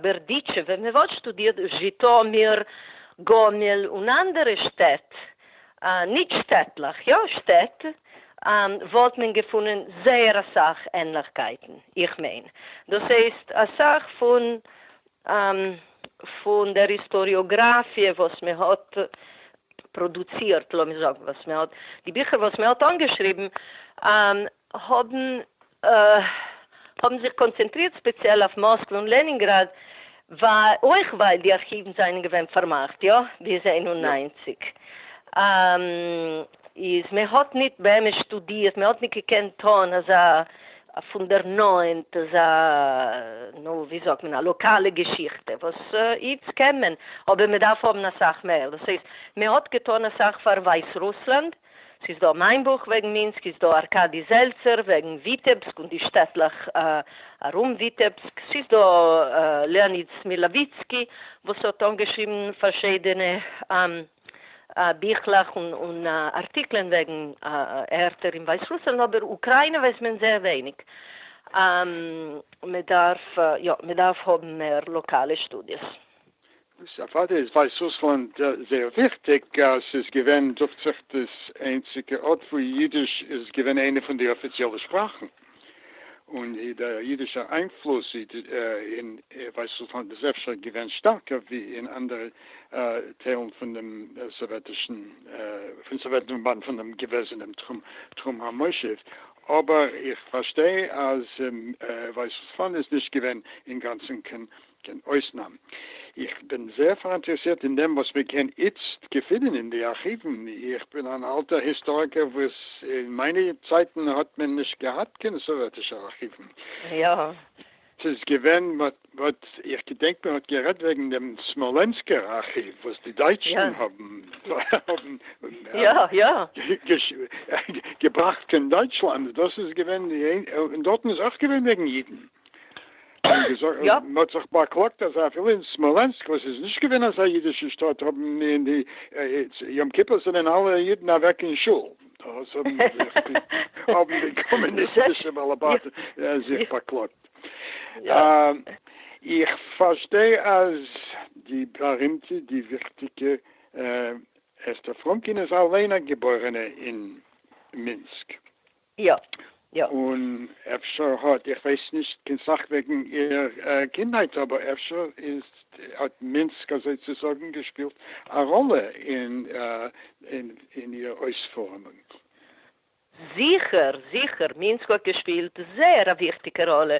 בערדיטשעוו, ווען מען וואלט שטודירט זשיטאמיר, גאמיל און אנדערע שטעט, ניט שטעטלעך, יא שטעט, וואלט מען געפונען זייער אסאך ענליכקייטן, איך מיין, דאס הייסט אסאך פון פון דער היסטאריאגראפיע וואס מען האט פראדוצירט, לאמיר זאגן וואס מען האט, די ביכער וואס מען האט אנגעשריבן האבן האבן זיך קאנצענטרירט ספעציעל אויף מאסקווע און לענינגראד, אויך ווייל די ארכיוון זענען געווען פארמאכט, יא, ביז 91 איז מען האט ניט באמת שטודירט, מען האט ניט געקענט טאן אזא פון דער נאענט אזא, נו, ווי זאגט מען, א לאקאלע געשיכטע, וואס איצט קען מען, אבער מען דארף האבן אסאך מער, דאס הייסט, מען האט געטאן אסאך פאר ווייסרוסלאנד, ס'איז דא מיין בוך וועגן מינסק, איז דא ארקאדי זעלצער וועגן וויטעבסק און די שטעטלעך ארום וויטעבסק, ס'איז דא לעאניד סמילאוויצקי וואס האט אנגעשריבן פארשידענע ביכלעך און ארטיקלען וועגן ערטער אין ווייסרוסלאנד, אבער אוקריינע ווייסט מען זייער ווייניג. מ'דארף, יא, מ'דארף האבן מער לאקאלע שטודיעס. אוודאי איז ווייסרוסלאנד זייער וויכטיג, ס'איז געווען דוכט זיך דאס איינציגע ארט וואו אידיש איז געווען איינע פון די אפיציעלע שפראכן, און דער אידישער איינפלוס אין ווייסרוסלאנד איז אפשר געווען שטארקער ווי אין אנדערע טיילן פון דעם סאוועטישן פון סאוועטן-פארבאנד פון דעם געוועזענעם תחום המושב, אבער איך פארשטיי אז ווייסרוסלאנד איז נישט געווען אינגאנצן קיין קיין אויסנאם. איך בין זייער פאראינטערעסירט אין דעם וואס מען קען איצט געפינען אין די ארכיוון. איך בין אן אלטער היסטאריקער וואס אין מיינע צייטן האט מען נישט געהאט קיין סאוועטישע ארכיוון. יא. ס'איז געווען, מ'האט, איך געדענק מען האט גערעדט וועגן דעם סמאלענסקער ארכיוו וואס די דייטשן האבן האבן געבראכט קיין דייטשלאנד. דאס איז געווען, און דארטן איז אויך געווען וועגן אידן. מען האט זיך באקלאגט אז אפילו אין סמאלענסק וואס איז נישט געווען אזא אידישע שטאט האבן אין די יום כיפור זענען אלע אידן אוועק אין שול, דאס האבן זיך די האבן די קאמוניסטישע בעלי בתים זיך באקלאגט. איך פארשטיי אז די בארימטע די וויכטיגע אסתר פרומקין איז אליין א געבוירענע אין מינסק. יא. יא. און אפשר האט, איך ווייס נישט קיין סך וועגן איר קינדהייט, אבער אפשר איז, האט מינסק אזוי צו זאגן געשפילט א ראלע אין אין איר אויספארעמונג. זיכער, זיכער, מינסק האט געשפילט זייער א וויכטיגע ראלע,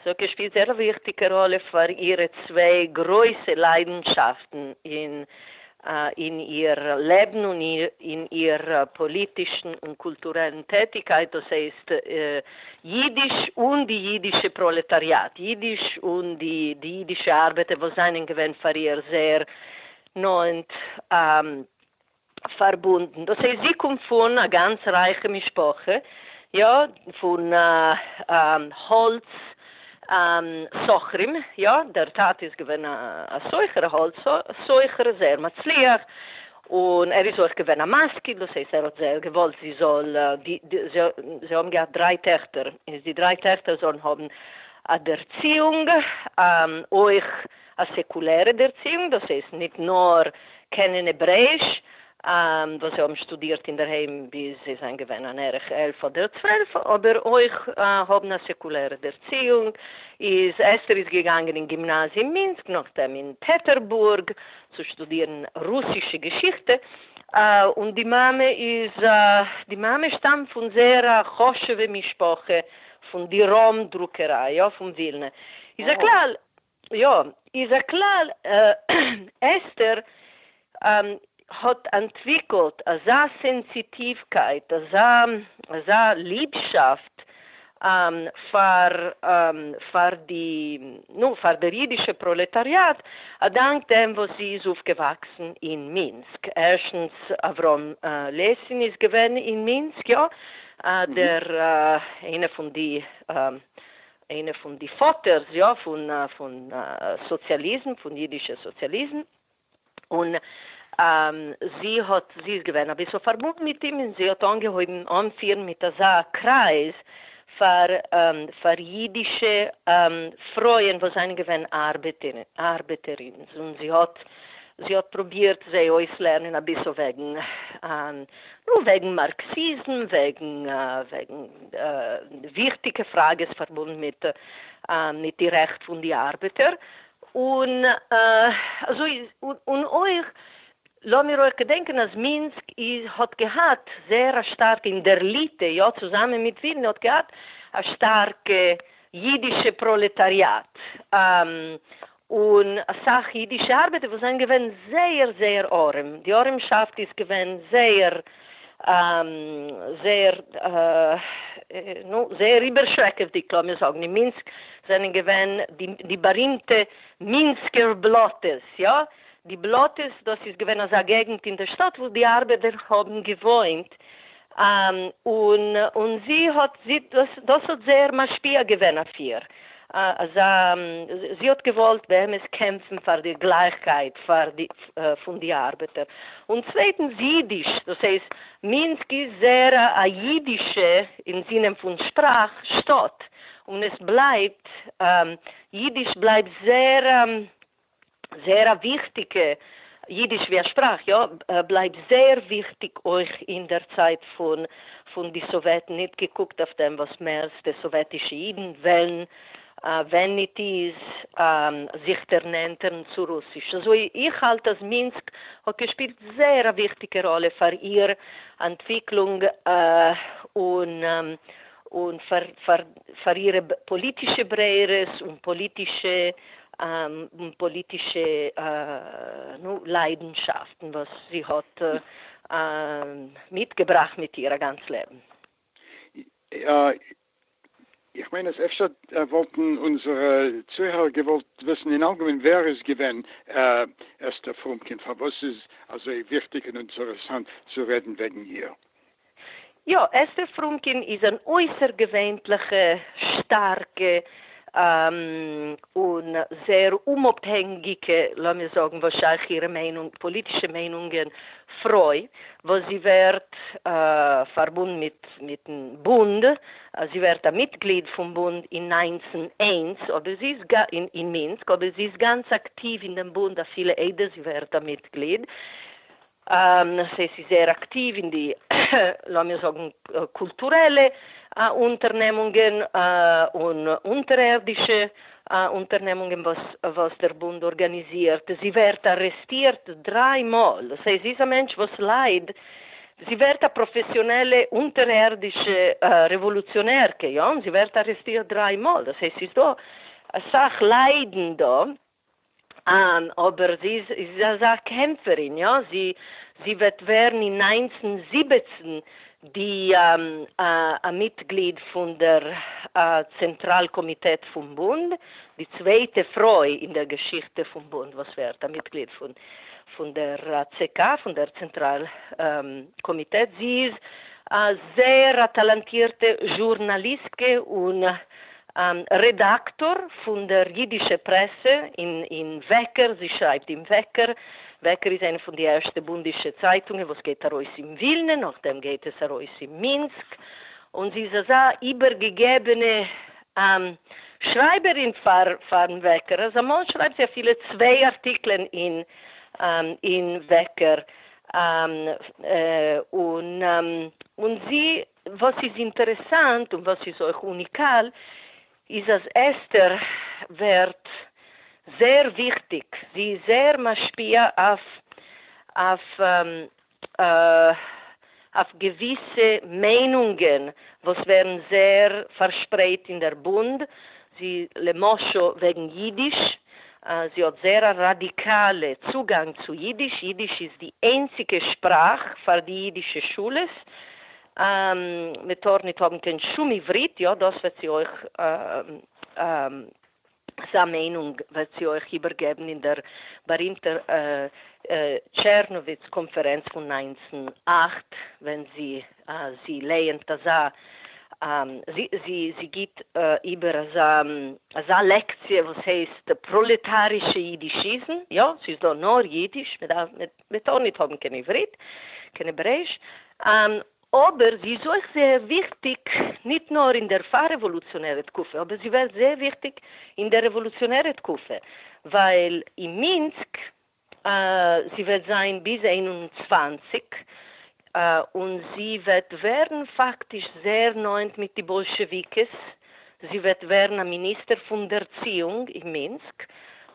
זי האט געשפילט זייער א וויכטיגע ראלע פאר אירע צוויי גרויסע ליידנשאפטן אין אין איר לעבן און אין איר פאליטישן און קולטורעלן טעטיקייט, דאס הייסט יידיש און די יידישע פראלעטאריאט, יידיש און די די יידישע ארבעטער וואס זיינען געווען פאר איר זייער נאענט פארבונדן. דאס הייסט זי קומט פון א גאנץ רייכע משפחה, יא, פון האלץ סוחרים, יא, דער טאטע איז געווען א סוחר, א האלץ סוחר, זייער מצליח, און ער איז אויך געווען א משכיל, דאס הייסט ער האט זייער געוואלט זי זאל, זיי האבן געהאט דריי טעכטער, איז די דריי טעכטער זאלן האבן א דערציאונג, אויך א סעקולערע דערציאונג, דאס הייסט ניט נאר קענען העברעאיש, וואס זיי האבן שטודירט אינדערהיים ביז זיי זענען געווען אן ערך עלף אדער צוועלף, אבער אויך האבן א סעקולערע דערציאונג, איז אסתר איז געגאנגען אין גימנאזיע אין מינסק, נאכדעם אין פעטערבורג צו שטודירן רוסישע געשיכטע, און די מאמע איז, די מאמע שטאמט פון זייער א חשוב'ע משפחה פון די ראם דרוקעריי, יא, פון ווילנע, איז הכלל, יא, איז הכלל, אסתר. האט אנטוויקלט אזא סענסיטיווקייט, אזא אזא ליבשאפט פאר פאר די נו פאר דער אידישע פראלעטאריאט, אדאנק דעם וואס זי איז אויפגעוואקסן אין מינסק. ערשטנס, אברהם ליעסין איז געווען אין מינסק, יא, דער איינע פון די איינע פון די פאטערס, יא, פון פון סאציאליזם, פון אידישע סאציאליזם. און זי האט, זי איז געווען אביסל פארבונדן מיט אים, און זי האט אנגעהויבן אנפירן מיט אזא קרייז פאר פאר אידישע פרויען וואס זענען געווען ארבעטערינס, און זי האט זי האט פרובירט זיי אויסלערנען אביסל וועגן, נו, וועגן מארקסיזם, וועגן וועגן וויכטיגע פראגעס פארבונדן מיט מיט די רעכט פון די ארבעטער, און אזוי און אויך לאמיר אויך געדענקען אז מינסק איז האט געהאט זייער א שטארקע אין דער ליטע יא צוזאמען מיט ווילנע האט געהאט א שטארקע אידישע פראלעטאריאט און אסאך אידישע ארבעטער וואס זענען געווען זייער זייער ארעם די ארעמשאפט איז געווען זייער זייער נו, זייער איבערשרעקעוודיג לאמיר זאגן, אין מינסק זענען געווען די בארימטע מינסקער בלאטעס, יא, די בלאטעס דאס איז געווען אזא געגנט אין דער שטאט וואו די ארבעטער האבן געוואוינט, און און זי האט זי דאס דאס האט זייער משפיע געווען אויף איר, אזא זי האט געוואלט באמת קעמפן פאר די גלייכקייט פאר די פון די ארבעטער, און צווייטנס אידיש, דאס הייסט מינסק איז זייער א אידישע אין זינען פון שפראך שטאט, און עס בלייבט אידיש בלייבט זייער זייער א וויכטיגע, אידיש ווי א שפראך, יא, בלייבט זייער וויכטיג אויך אין דער צייט פון פון די סאוועטן, ניט געקוקט אויף דעם וואס מערסטע סאוועטישע אידן וועלן, ווען ניט איז, זיך דערנענטערן צו רוסיש. אזוי איך האלט אז מינסק האט געשפילט זייער א וויכטיגע ראלע פאר איר אנטוויקלונג און און פאר פאר פאר אירע פאליטישע ברירות און פאליטישע און פאליטישע נו ליידנשאפטן וואס זי האט מיטגעבראכט מיט איר א גאנץ לעבן. איך מיין אז אפשר וואלטן אונזערע צוהערער געוואלט וויסן אין אלגעמיין ווער איז געווען אסתר פרומקין, פארוואס איז אזוי וויכטיג און אינטערעסאנט צו רעדן וועגן איר? יא, אסתר פרומקין איז אן אויסערגעווענליכע שטארקע און זייער אומאפהענגיקע, לאמיר זאגן וואס שייך אירע מיינונג, פאליטישע מיינונגען, פרוי, וואס זי ווערט פארבונדן מיט מיטן בונד, זי ווערט א מיטגליד פון בונד אין 1901, אבער זי איז אין מינסק, אבער זי איז גאנץ אקטיוו אין דעם בונד אפילו איידער זי ווערט א מיטגליד. זי איז זייער אקטיוו אין די, לאמיר זאגן, קולטורעלע אונטערנעמונגען און אונטערערדישע אונטערנעמונגען וואס דער בונד ארגאניזירט. זי ווערט ארעסטירט דריי מאל, דאס הייסט זי איז א מענטש וואס ליידט, זי ווערט א פראפעסיאנעלע אונטערערדישע רעוואלוציאנערקע, יא, און זי ווערט ארעסטירט דריי מאל, דאס הייסט ס'איז דא אסאך ליידן דא. אבער זי איז אזא קעמפערין, יא, זי זי וועט ווערן אין 1917 די א מיטגליד פון דער צענטראל קאמיטעט פון בונד, די צווייטע פרוי אין דער געשיכטע פון בונד וואס ווערט א מיטגליד פון פון דער צע קא, פון דער צענטראל קאמיטעט. זי איז א זייער א טאלאנטירטע זשורנאליסטקע און רעדאקטאר פון דער יידישע פרעסע אין אין וועקער, זי שרייבט אין וועקער, וועקער איז איינע פון די ערשטע בונדישע צייטונגען וואס גייט ארויס אין ווילנע, נאכדעם גייט עס ארויס אין מינסק, און זי איז אזא איבערגעגעבענע שרייבערין פאר פארן וועקער, אז אמאל שרייבט זי אפילו צוויי ארטיקלען אין אין וועקער, און און זי וואס איז אינטערעסאנט און וואס איז אויך אוניקאל איז אז אסתר ווערט זייער וויכטיג, זי איז זייער משפיע אויף אויף אויף געוויסע מיינונגען וואס ווערן זייער פארשפרייט אין דער בונד, זי למשל וועגן אידיש. זי האט זייער א ראדיקאלע צוגאנג צו אידיש, אידיש איז די איינציגע שפראך פאר די אידישע שולעס, מען טאר ניט האבן קיין שום עברית, יא דאס וועט זי אויך אזא מיינונג וועט זי אויך איבערגעבן אין דער בארימטער טשערנאוויץ קאנפערענץ פון 1908, ווען זי זי לייענט אזא זי זי זי גיט איבער אזא אזא לעקציע וואס הייסט פראלעטארישע אידישיזם, יא, ס'איז דא נאר אידיש, מ'דארף מ'טאר ניט האבן קיין עברית, קיין העברעיש, אבער זי איז אויך זייער וויכטיג ניט נאר אין דער פאר-רעוואלוציאנערע תקופה, אבער זי ווערט זייער וויכטיג אין דער רעוואלוציאנערע תקופה, ווייל אין מינסק, זי וועט זיין ביז 21, און זי וועט ווערן פאקטיש זייער נאענט מיט די באלשעוויקעס, זי וועט ווערן א מיניסטער פון דערציאונג אין מינסק,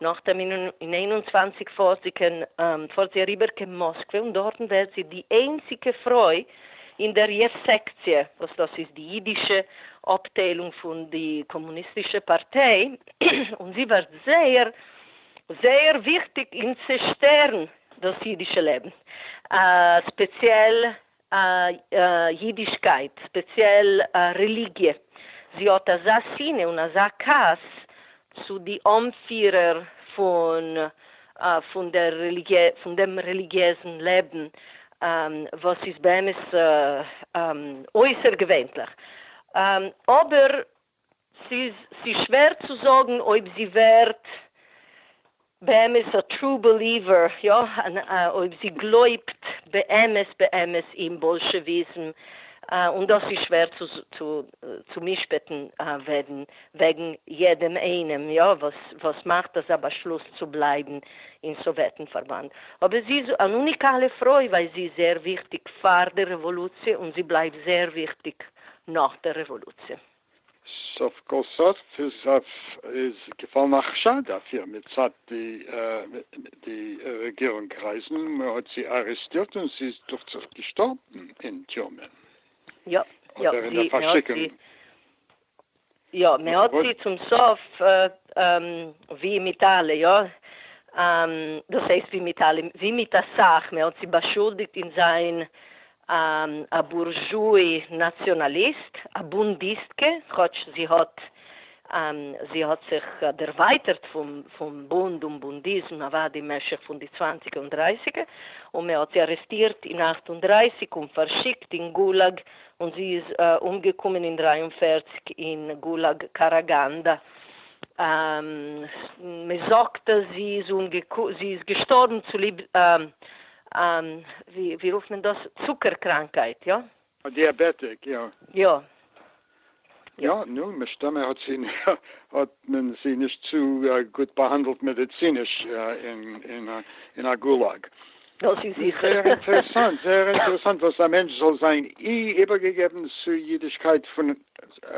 נאכדעם אין 21 פארט זי קיין פארט זי אריבער קיין מאסקווע און דארטן ווערט זי די איינציגע פרוי אין דער יעווסעקציע, וואס דאס איז די אידישע אפטיילונג פון די קאמוניסטישע פארטיי, און זי ווערט זייער זייער וויכטיג אין צעשטערן דאס אידישע לעבן, ספעציעל ייִדישקייט, ספּעציעל רעליגיע. זי האָט אַזאַ שׂינאה און אַזאַ כעס צו די אָנפֿירער פֿון פֿון דער רעליגיע, פֿון דעם רעליגיעזן לעבן, וואָס איז באמת אויסערגעווענטלעך. אָבער ס'איז ס'איז שווער צו זאגן אויב זי ווערט באמת א true believer, יא, אויב זי גלויבט באמת באמת אין באלשעוויזם, און דאס איז שווער צו צו צו משפט'ן וועגן וועגן יעדעם איינעם, יא, וואס וואס מאכט אזא באשלוס צו בלייבן אין סאוועטן פארבאנד. אבער זי איז אן אוניקאלע פרוי ווייל זי איז זייער וויכטיג פאר דער רעוואלוציע און זי בלייבט זייער וויכטיג נאך דער רעוואלוציע. סוף כל סוף איז איז געפאלן א חשד אויף איר מצד די די רעגירונג קרייזן, מען האט זי ארעסטירט און זי איז דוכט זיך געשטארבן אין טורמע. יא, יא, אדער אין דער זי, מען האט פארשיקונג. זי, יא, מען האט זי צום סוף, ווי מיט אלע, יא, דאס הייסט ווי מיט אלע, ווי מיט אסאך, מען האט זי באשולדיגט אין זיין א בורזשוי נאציאנאליסט, א בונדיסטקע, כאטש זי האט זי האט זיך דערווייטערט פון בונד און בונדיזם אוודאי אין משך פון די צוואנציגער און דרייסיגער, און מען האט זי ארעסטירט אין 38 און פארשיקט אין גולאג, און זי איז אומגעקומען אין 43 אין גולאג קאראגאנדא. מען זאגט אז זי איז זי איז געשטארבן צוליב ווי רופט מען דאס? צוקער קראנקייט, יא? א דיאבעטיק, יא. יא. יא, נו, מסתמא האט זי האט מען זי נישט צו גוט באהאנדלט מעדיציניש אין א גולאג. דאס איז זיכער. זייער אינטערעסאנט, זייער אינטערעסאנט וואס א מענטש זאל זיין אי איבערגעגעבן צו אידישקייט פון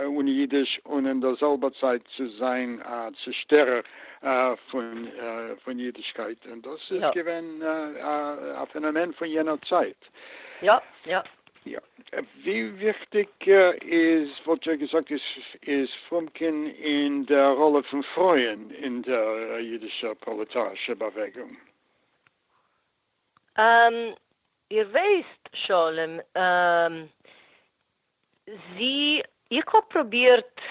און אידיש און אין דער זעלבער צייט צו זיין א צושטערער פון פון אידישקייט, און דאס איז געווען א פענאמען פון יענער צייט. יא, יא. יא. ווי וויכטיג איז, וואלט איר געזאגט, איז איז פרומקין אין דער ראלע פון פרויען אין דער אידישער פראלעטארישער באוועגונג? איר ווייסט, שלום, זי, איך האב פרובירט,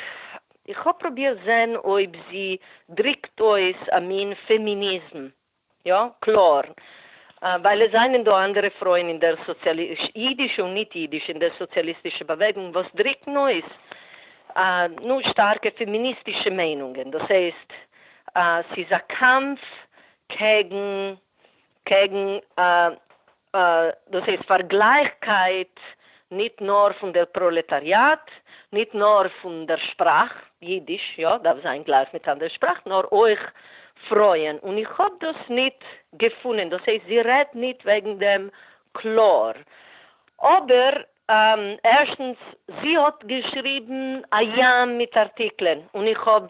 איך האב פרובירט זען אויב זי דריקט אויס א מין פעמיניזם, יא, קלאר, ווייל עס זענען דא אנדערע פרויען אין דער סאציאלי, אידישע און ניט אידישע, אין דער סאציאליסטישע באוועגונג וואס דריקן אויס, נו, שטארקע פעמיניסטישע מיינונגען, דאס הייסט, ס'איז א קאמף קעגן, קעגן, דאס הייסט פאר גלייכקייט ניט נאר פון דער פראלעטאריאט, ניט נאר פון דער שפראך, יידיש, יא, דארף זיין גלייך מיט אנדערע שפראך, נאר אויך פרויען, און איך האב דאס ניט געפונען, דאס הייסט זי רעדט ניט וועגן דעם קלאר, אבער ערשטנס, זי האט געשריבן א ים מיט ארטיקלען, און איך האב,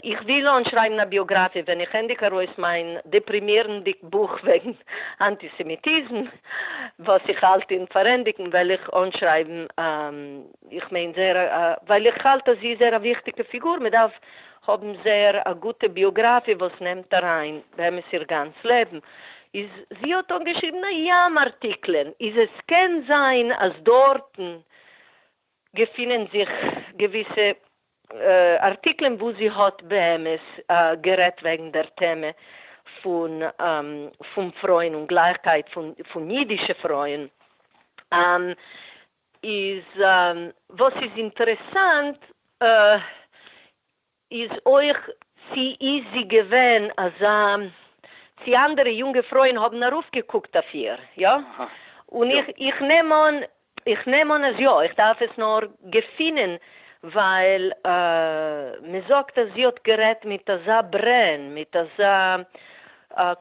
איך וויל אנשרייבן א ביאגראפיע ווען איך ענדיג ארויס מיין דעפרימירנדיג בוך וועגן אנטיסעמיטיזם, וואס איך האלט אין פארענדיגן, וועל איך אנשרייבן, איך מיין זייער א, ווייל איך האלט אז זי איז זייער א וויכטיגע פיגור, מען דארף. האבן זייער א גוטע ביאגראפיע וואס נעמט אריין באמת איר גאנץ לעבן, איז זי האט אנגעשריבן א ים ארטיקלען, איז עס קען זיין אז דארטן געפינען זיך געוויסע ארטיקלען וואו זי האט באמת גערעדט וועגן דער טעמע פון פון פרויען און גלייכקייט פון אידישע פרויען. איז וואס איז אינטערעסאנט איז אויך צי איז זי געווען אזא צי אנדערע יונגע פרויען האבן ארויפגעקוקט אויף איר, יא? און איך איך נעם אן איך נעם אן אז יא, איך דארף עס נאר געפינען ווייל מען זאגט אז זי האט גערעדט מיט אזא ברען, מיט אזא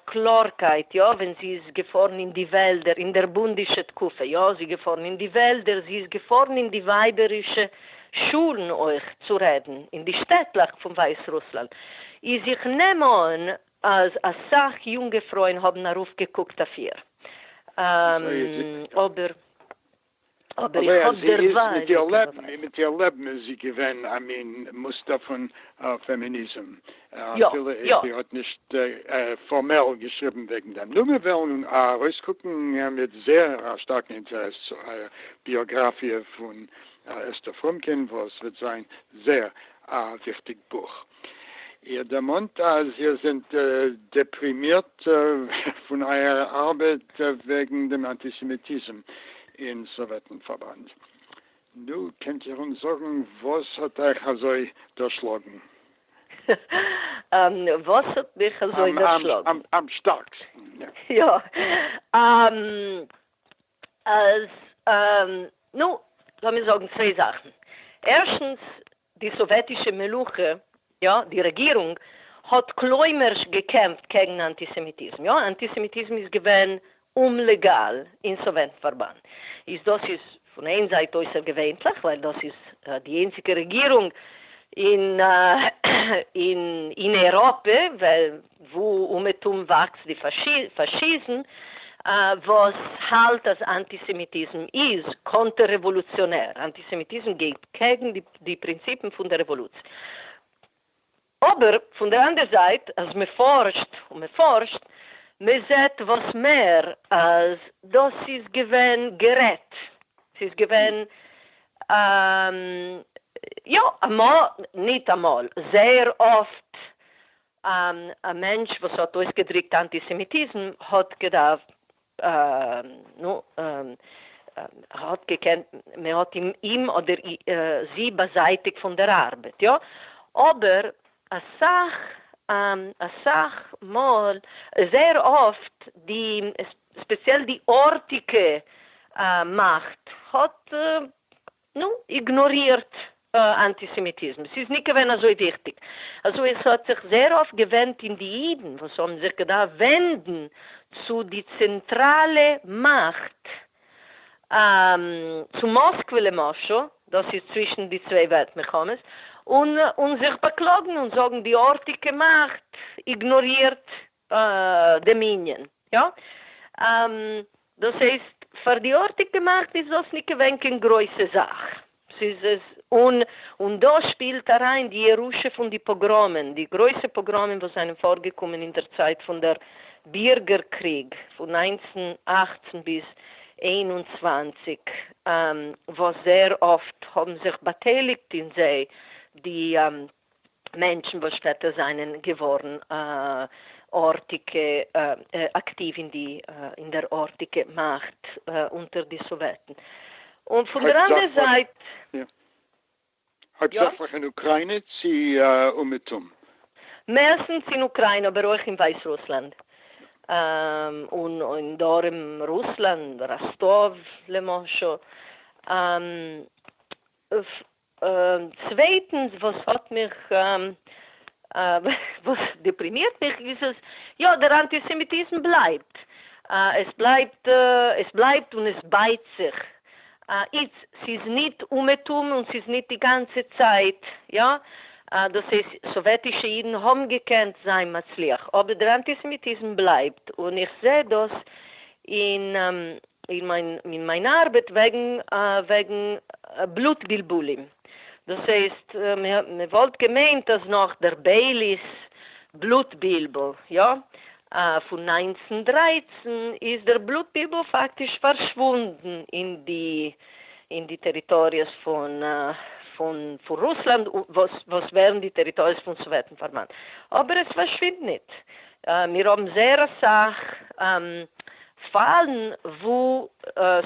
קלארקייט, יא, ווען זי איז געפארן אין די וועלדער, אין דער בונדישע תקופה, יא, זי איז געפארן אין די וועלדער, זי איז געפארן אין די ווייבערישע שולן אויך צו רעדן, אין די שטעטלעך פון ווייסרוסלאנד, איז איך נעם אן אז אסאך יונגע פרויען האבן ארויפגעקוקט אויף איר, אבער. אבער איך האב דערווייל מיט איר לעבן, מיט איר לעבן איז זי געווען א מין מוסטער פון פעמיניזם, אפילו אויב זי האט נישט פארמעל געשריבן וועגן דעם. נו, מיר וועלן ארויסקוקן מיט זייער א שטארקן אינטערעס צו אייער ביאגראפיע פון אסתר פרומקין, וואס וועט זיין זייער א וויכטיג בוך. איר דערמאנט אז איר זענט דעפרימירט פון אייער ארבעט וועגן דעם אנטיסעמיטיזם אין סאוועטן פארבאנד. נו, קענט איר אונז זאגן וואס האט אייך אזוי דערשלאגן? וואס האט מיך אזוי דערשלאגן? אם שטארקסטן, יא. אז, נו, לאמיר זאגן צוויי זאכן. ערשטנס, די סאוועטישע מלוכה, יא, די רעגירונג, האט כלומר'שט געקעמפט קעגן אנטיסעמיטיזם, יא, אנטיסעמיטיזם איז געווען אומלעגאל אין סאוועטן פארבאנד, איז דאס איז פון איין זייט אויסערגעווענטליך, ווייל דאס איז די איינציגע רעגירונג אין אין אייראפע וואו אומעטום וואקסט די פאשיזם, וואס האלט אז אנטיסעמיטיזם איז קאנטער-רעוואלוציאנער, אנטיסעמיטיזם גייט קעגן די פרינציפן פון דער רעוואלוציע. אבער פון דער אנדער זייט, אז מען פארשט און מען פארשט, מען זעט וואס מער אז דאס איז געווען גערעדט, ס'איז געווען יא, אמאל, ניט אמאל, זייער אפט א מענטש וואס האט אויסגעדריקט אנטיסעמיטיזם האט געדארפט, נו, האט געקענט, מען האט אים אים אדער זי באזייטיגט פון דער ארבעט, יא, אבער אסאך, אסאך מאל, זייער אפט, די, ספעציעל די ארטיגע מאכט האט נו, איגנארירט אנטיסעמיטיזם. ס'איז ניט געווען אזוי וויכטיג. אזוי עס האט זיך זייער אפט געווענדט אין די אידן וואס האבן זיך געדארפט ווענדן צו די צענטראלע מאכט, צו מאסקווע למשל, דאס איז צווישן די צוויי וועלט מלחמות, און און זיך באקלאגן און זאגן די ארטיגע מאכט איגנארירט דעם ענין. יא. דאס הייסט, פאר די ארטיגע מאכט איז דאס ניט געווען קיין גרויסע זאך. ס'איז עס, און און דא שפילט אריין די ירושה פון די פאגראמען, די גרויסע פאגראמען וואס זענען פארגעקומען אין דער צייט פון דער בירגער קריג פון 1918 ביז 21, וואס זייער אפט האבן זיך באטייליגט אין זיי די מענטשן וואס שפעטער זענען געווארן ארטיגע אקטיוו אין די אין דער ארטיגע מאכט אונטער די סאוועטן. און פון דער אנדער זייט. הויפטזעכליך אין אוקריינע צי אומעטום? מערסטנס אין אוקריינע אבער אויך אין ווייסרוסלאנד און אין דרום רוסלאנד, ראסטאוו למשל. צווייטנס וואס האט מיך וואס דעפרימירט מיך איז אז יא דער אנטיסעמיטיזם בלייבט, עס בלייבט עס בלייבט און עס בייט זיך איצט, ס'איז ניט אומעטום און ס'איז ניט די גאנצע צייט, יא דאס הייסט סאוועטישע אידן האבן געקענט זיין מצליח אבער דער אנטיסעמיטיזם בלייבט און איך זע דאס אין אין מיין אין מיין ארבעט וועגן וועגן בלוט בלבולים. דאס הייסט, מען וואלט געמיינט אז נאך דער בייליס בלוט-בלבול, יא, פון 1913 איז דער בלוט-בלבול פאקטיש פארשוואונדן אין די אין די טעריטאריעס פון פון פון רוסלאנד וואס וואס ווערן די טעריטאריעס פון סאוועטן פארבאנד. אבער עס פארשווינדט ניט. מיר האבן זייער אסאך פאלן וואו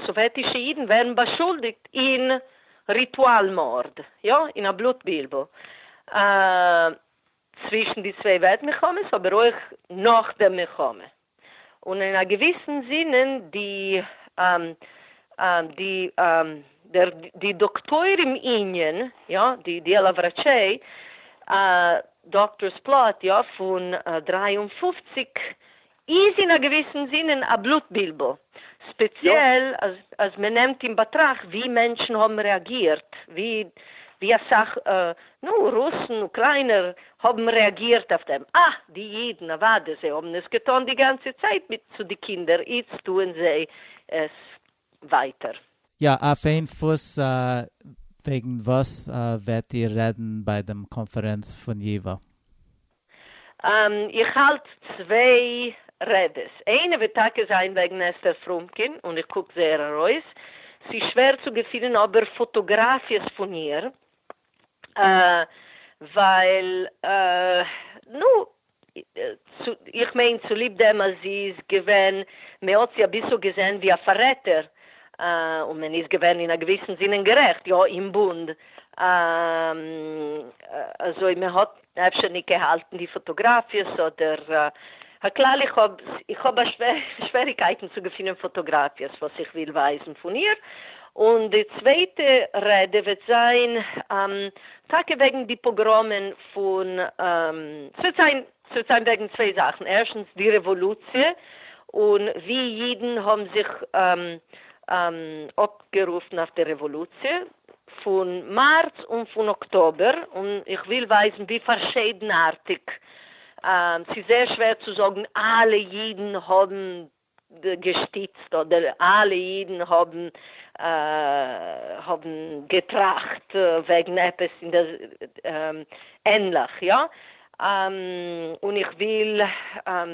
סאוועטישע אידן ווערן באשולדיגט אין ריטואל-מארד, יא, אין א בלוט-בלבול צווישן די צוויי וועלט מלחמות, אבער אויך נאך דער מלחמה. און אין א געוויסן זינען די די דער די דאקטוירים ענין, יא, די דיעלא וראטשעי, דאקטארס פלאט, יא, פון 53 איז אין א געוויסן זינען א בלוט בלבול, ספעציעל אז אז מען נעמט אין באטראכט ווי מענטשן האבן רעאגירט, ווי ווי אסאך נו, רוסן, אוקריינער, האבן רעאגירט אויף דעם, אה, די אידן, אוודאי, זיי האבן עס געטאן די גאנצע צייט מיט צו די קינדער, איצט טוען זיי עס ווייטער. יא, אויף איין פוס, וועגן וואס וועט איר רעדן ביי דעם קאנפערענץ פון ייווא? איך האלט צוויי רעדעס, איינע וועט טאקע זיין וועגן אסתר פרומקין, און איך קוק זייער ארויס, ס'איז שווער צו געפינען אבער פאטאגראפיעס פון איר, ווייל נו, איך מיין צוליב דעם אז זי איז געווען, מען האט זי אביסל געזען ווי א פאררעטער, און מען איז געווען אין א געוויסן זינען גערעכט, יא, אין בונד, אזוי מען האט אפשר ניט געהאלטן די פאטאגראפיעס אדער, הכלל איך האב איך האב שוועריקייטן צו געפינען פאטאגראפיעס וואס איך וויל ווייזן פון איר, און די צווייטע רעדע וועט זיין טאקע וועגן די פאגראמען פון, ס'וועט זיין ס'וועט זיין וועגן צוויי זאכן, ערשטנס די רעוואלוציע און ווי אידן האבן זיך אפגערופן אויף די רעוואלוציע פון מארץ און פון אקטאבער, און איך וויל ווייזן ווי פארשיידנארטיג, ס'איז זייער שווער צו זאגן אלע אידן האבן געשטיצט אדער אלע אידן האבן האבן געטראכט וועגן עפעס אין דער ענליך יא, און איך וויל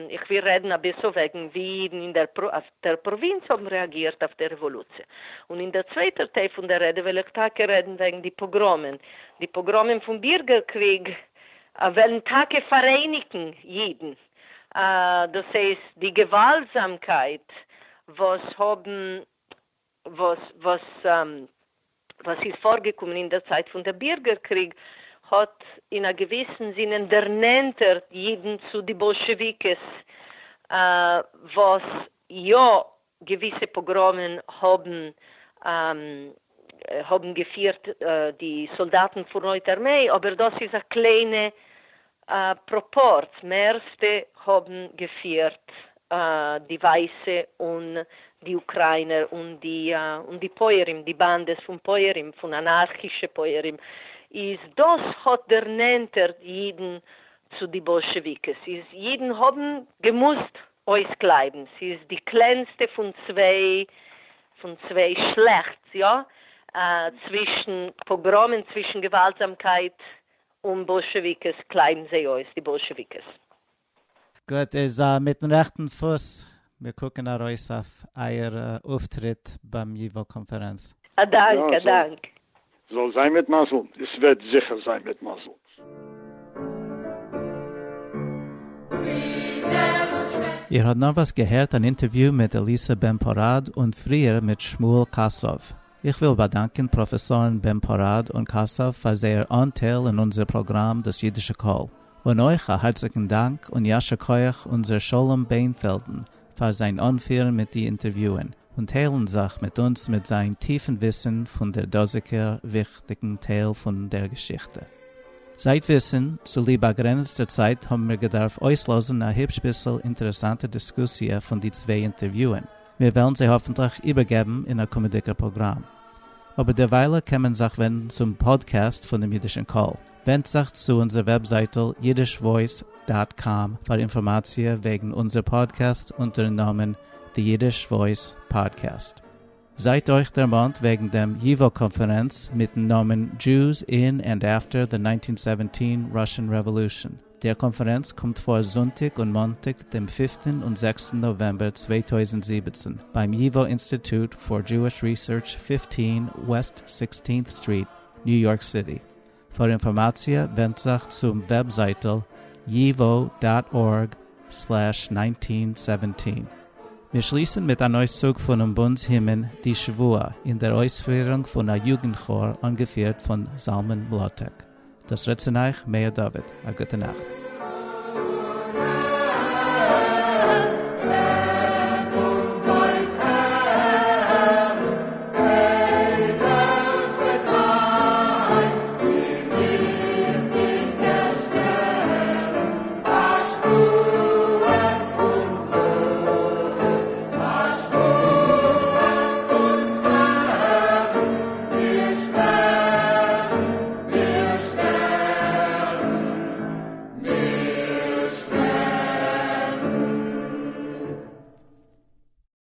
איך וויל רעדן אביסל וועגן ווי אידן אין דער אויף דער פראווינץ האבן רעאגירט אויף דער רעוואלוציע, און אין דער צווייטער טייל פון דער רעדע וועל איך טאקע רעדן וועגן די פאגראמען, די פאגראמען פון בירגער קריג וועלן טאקע פאראייניגן אידן. דאס הייסט די געוואלדזאמקייט וואס האבן וואס וואס וואס איז פארגעקומען אין דער צייט פון דער בירגער קריג האט אין א געוויסן זינען דערנענטערט אידן צו די באלשעוויקעס וואס יא געוויסע פאגראמען האבן האבן געפירט די סאלדאטן פון רויטע ארמיי, אבער דאס איז א קליינע פראפארץ, מערסטע האבן געפירט די ווייסע און די אוקריינער און די און די פויערים, די באנדעס פון פויערים, פון אנארכישע פויערים, איז דאס האט דערנענטערט אידן צו די באלשעוויקעס, איז אידן האבן געמוזט אויסקלייבן, ס'איז די קלענסטע פון צוויי פון צוויי שלעכטס, יא, צווישן פאגראמען, צווישן געוואלדזאמקייט און באלשעוויקעס, קלייבן זיי אויס די באלשעוויקעס. גוט, איז מיטן רעכטן פוס, מיר קוקן ארויס אויף אייער אויפטריט ביים ייווא קאנפערענץ. א דאנק, א דאנק. זאל זיין מיט מזל, עס וועט זיכער זיין מיט מזל. איר האט נארוואס געהערט אן אינטערוויו מיט אליסה בן פורת און פריער מיט שמואל קאסוב. איך וויל באדאנקען פראפעסארן בן פורת און קאסוב פאר זייער אנטייל אין אונזער פראגראם דאס אידישע קול. און אויך א הארציגן דאנק און יישר כח אונזער שלום ביינפעלדן פאר זיין אנפירן מיט די אינטערוויוען און טיילן זיך מיט אונז מיט זיין טיפן וויסן פון דער דאזיגער וויכטיגן טייל פון דער געשיכטע. זייט וויסן, צוליב באגרעניצטער צייט האבן מיר געדארפט אויסלאזן א היפש ביסל אינטערעסאנטע דיסקוסיע פון די צוויי אינטערוויוען, מיר וועלן זיי האפנטליך איבערגעבן אין א קומענדיגער פראגראם. אבער דערוויילע קען מען זיך ווענדן צום פאדקעסט פון דעם אידישן קול. ווענדט זיך צו אונזער וועבזייטל yiddishvoice דאט קאם פאר אינפארמאציע וועגן אונזער פאדקעסט אונטערן נאמען The Yiddish Voice Podcast. זײַט אויך דערמאָנט וועגן דעם ייִוואָ-קאָנפֿערענץ מיטן נאָמען Jews in and After the 1917 Russian Revolution. דער קאָנפֿערענץ קומט פֿאָר זונטיק און מאָנטיק, דעם 5. און 6. נאָוועמבער 2017, בײַם YIVO Institute for Jewish Research, 15 West 16th Street, New York City. פֿאַר אינפֿאָרמאַציע ווענדט זיך צום וועבזײַטל yivo.org/1917. מיר שליסן מיט אַן אויסצוג פֿונעם בונדס הימען די שבֿועה אין דער אויספֿירונג פֿון אַ יוגנטכאָר אָנגעפֿירט פֿון זלמן מלאָטעק. דאָס רעדט צו אײַך מאיר דוד. אַ גוטע נאַכט.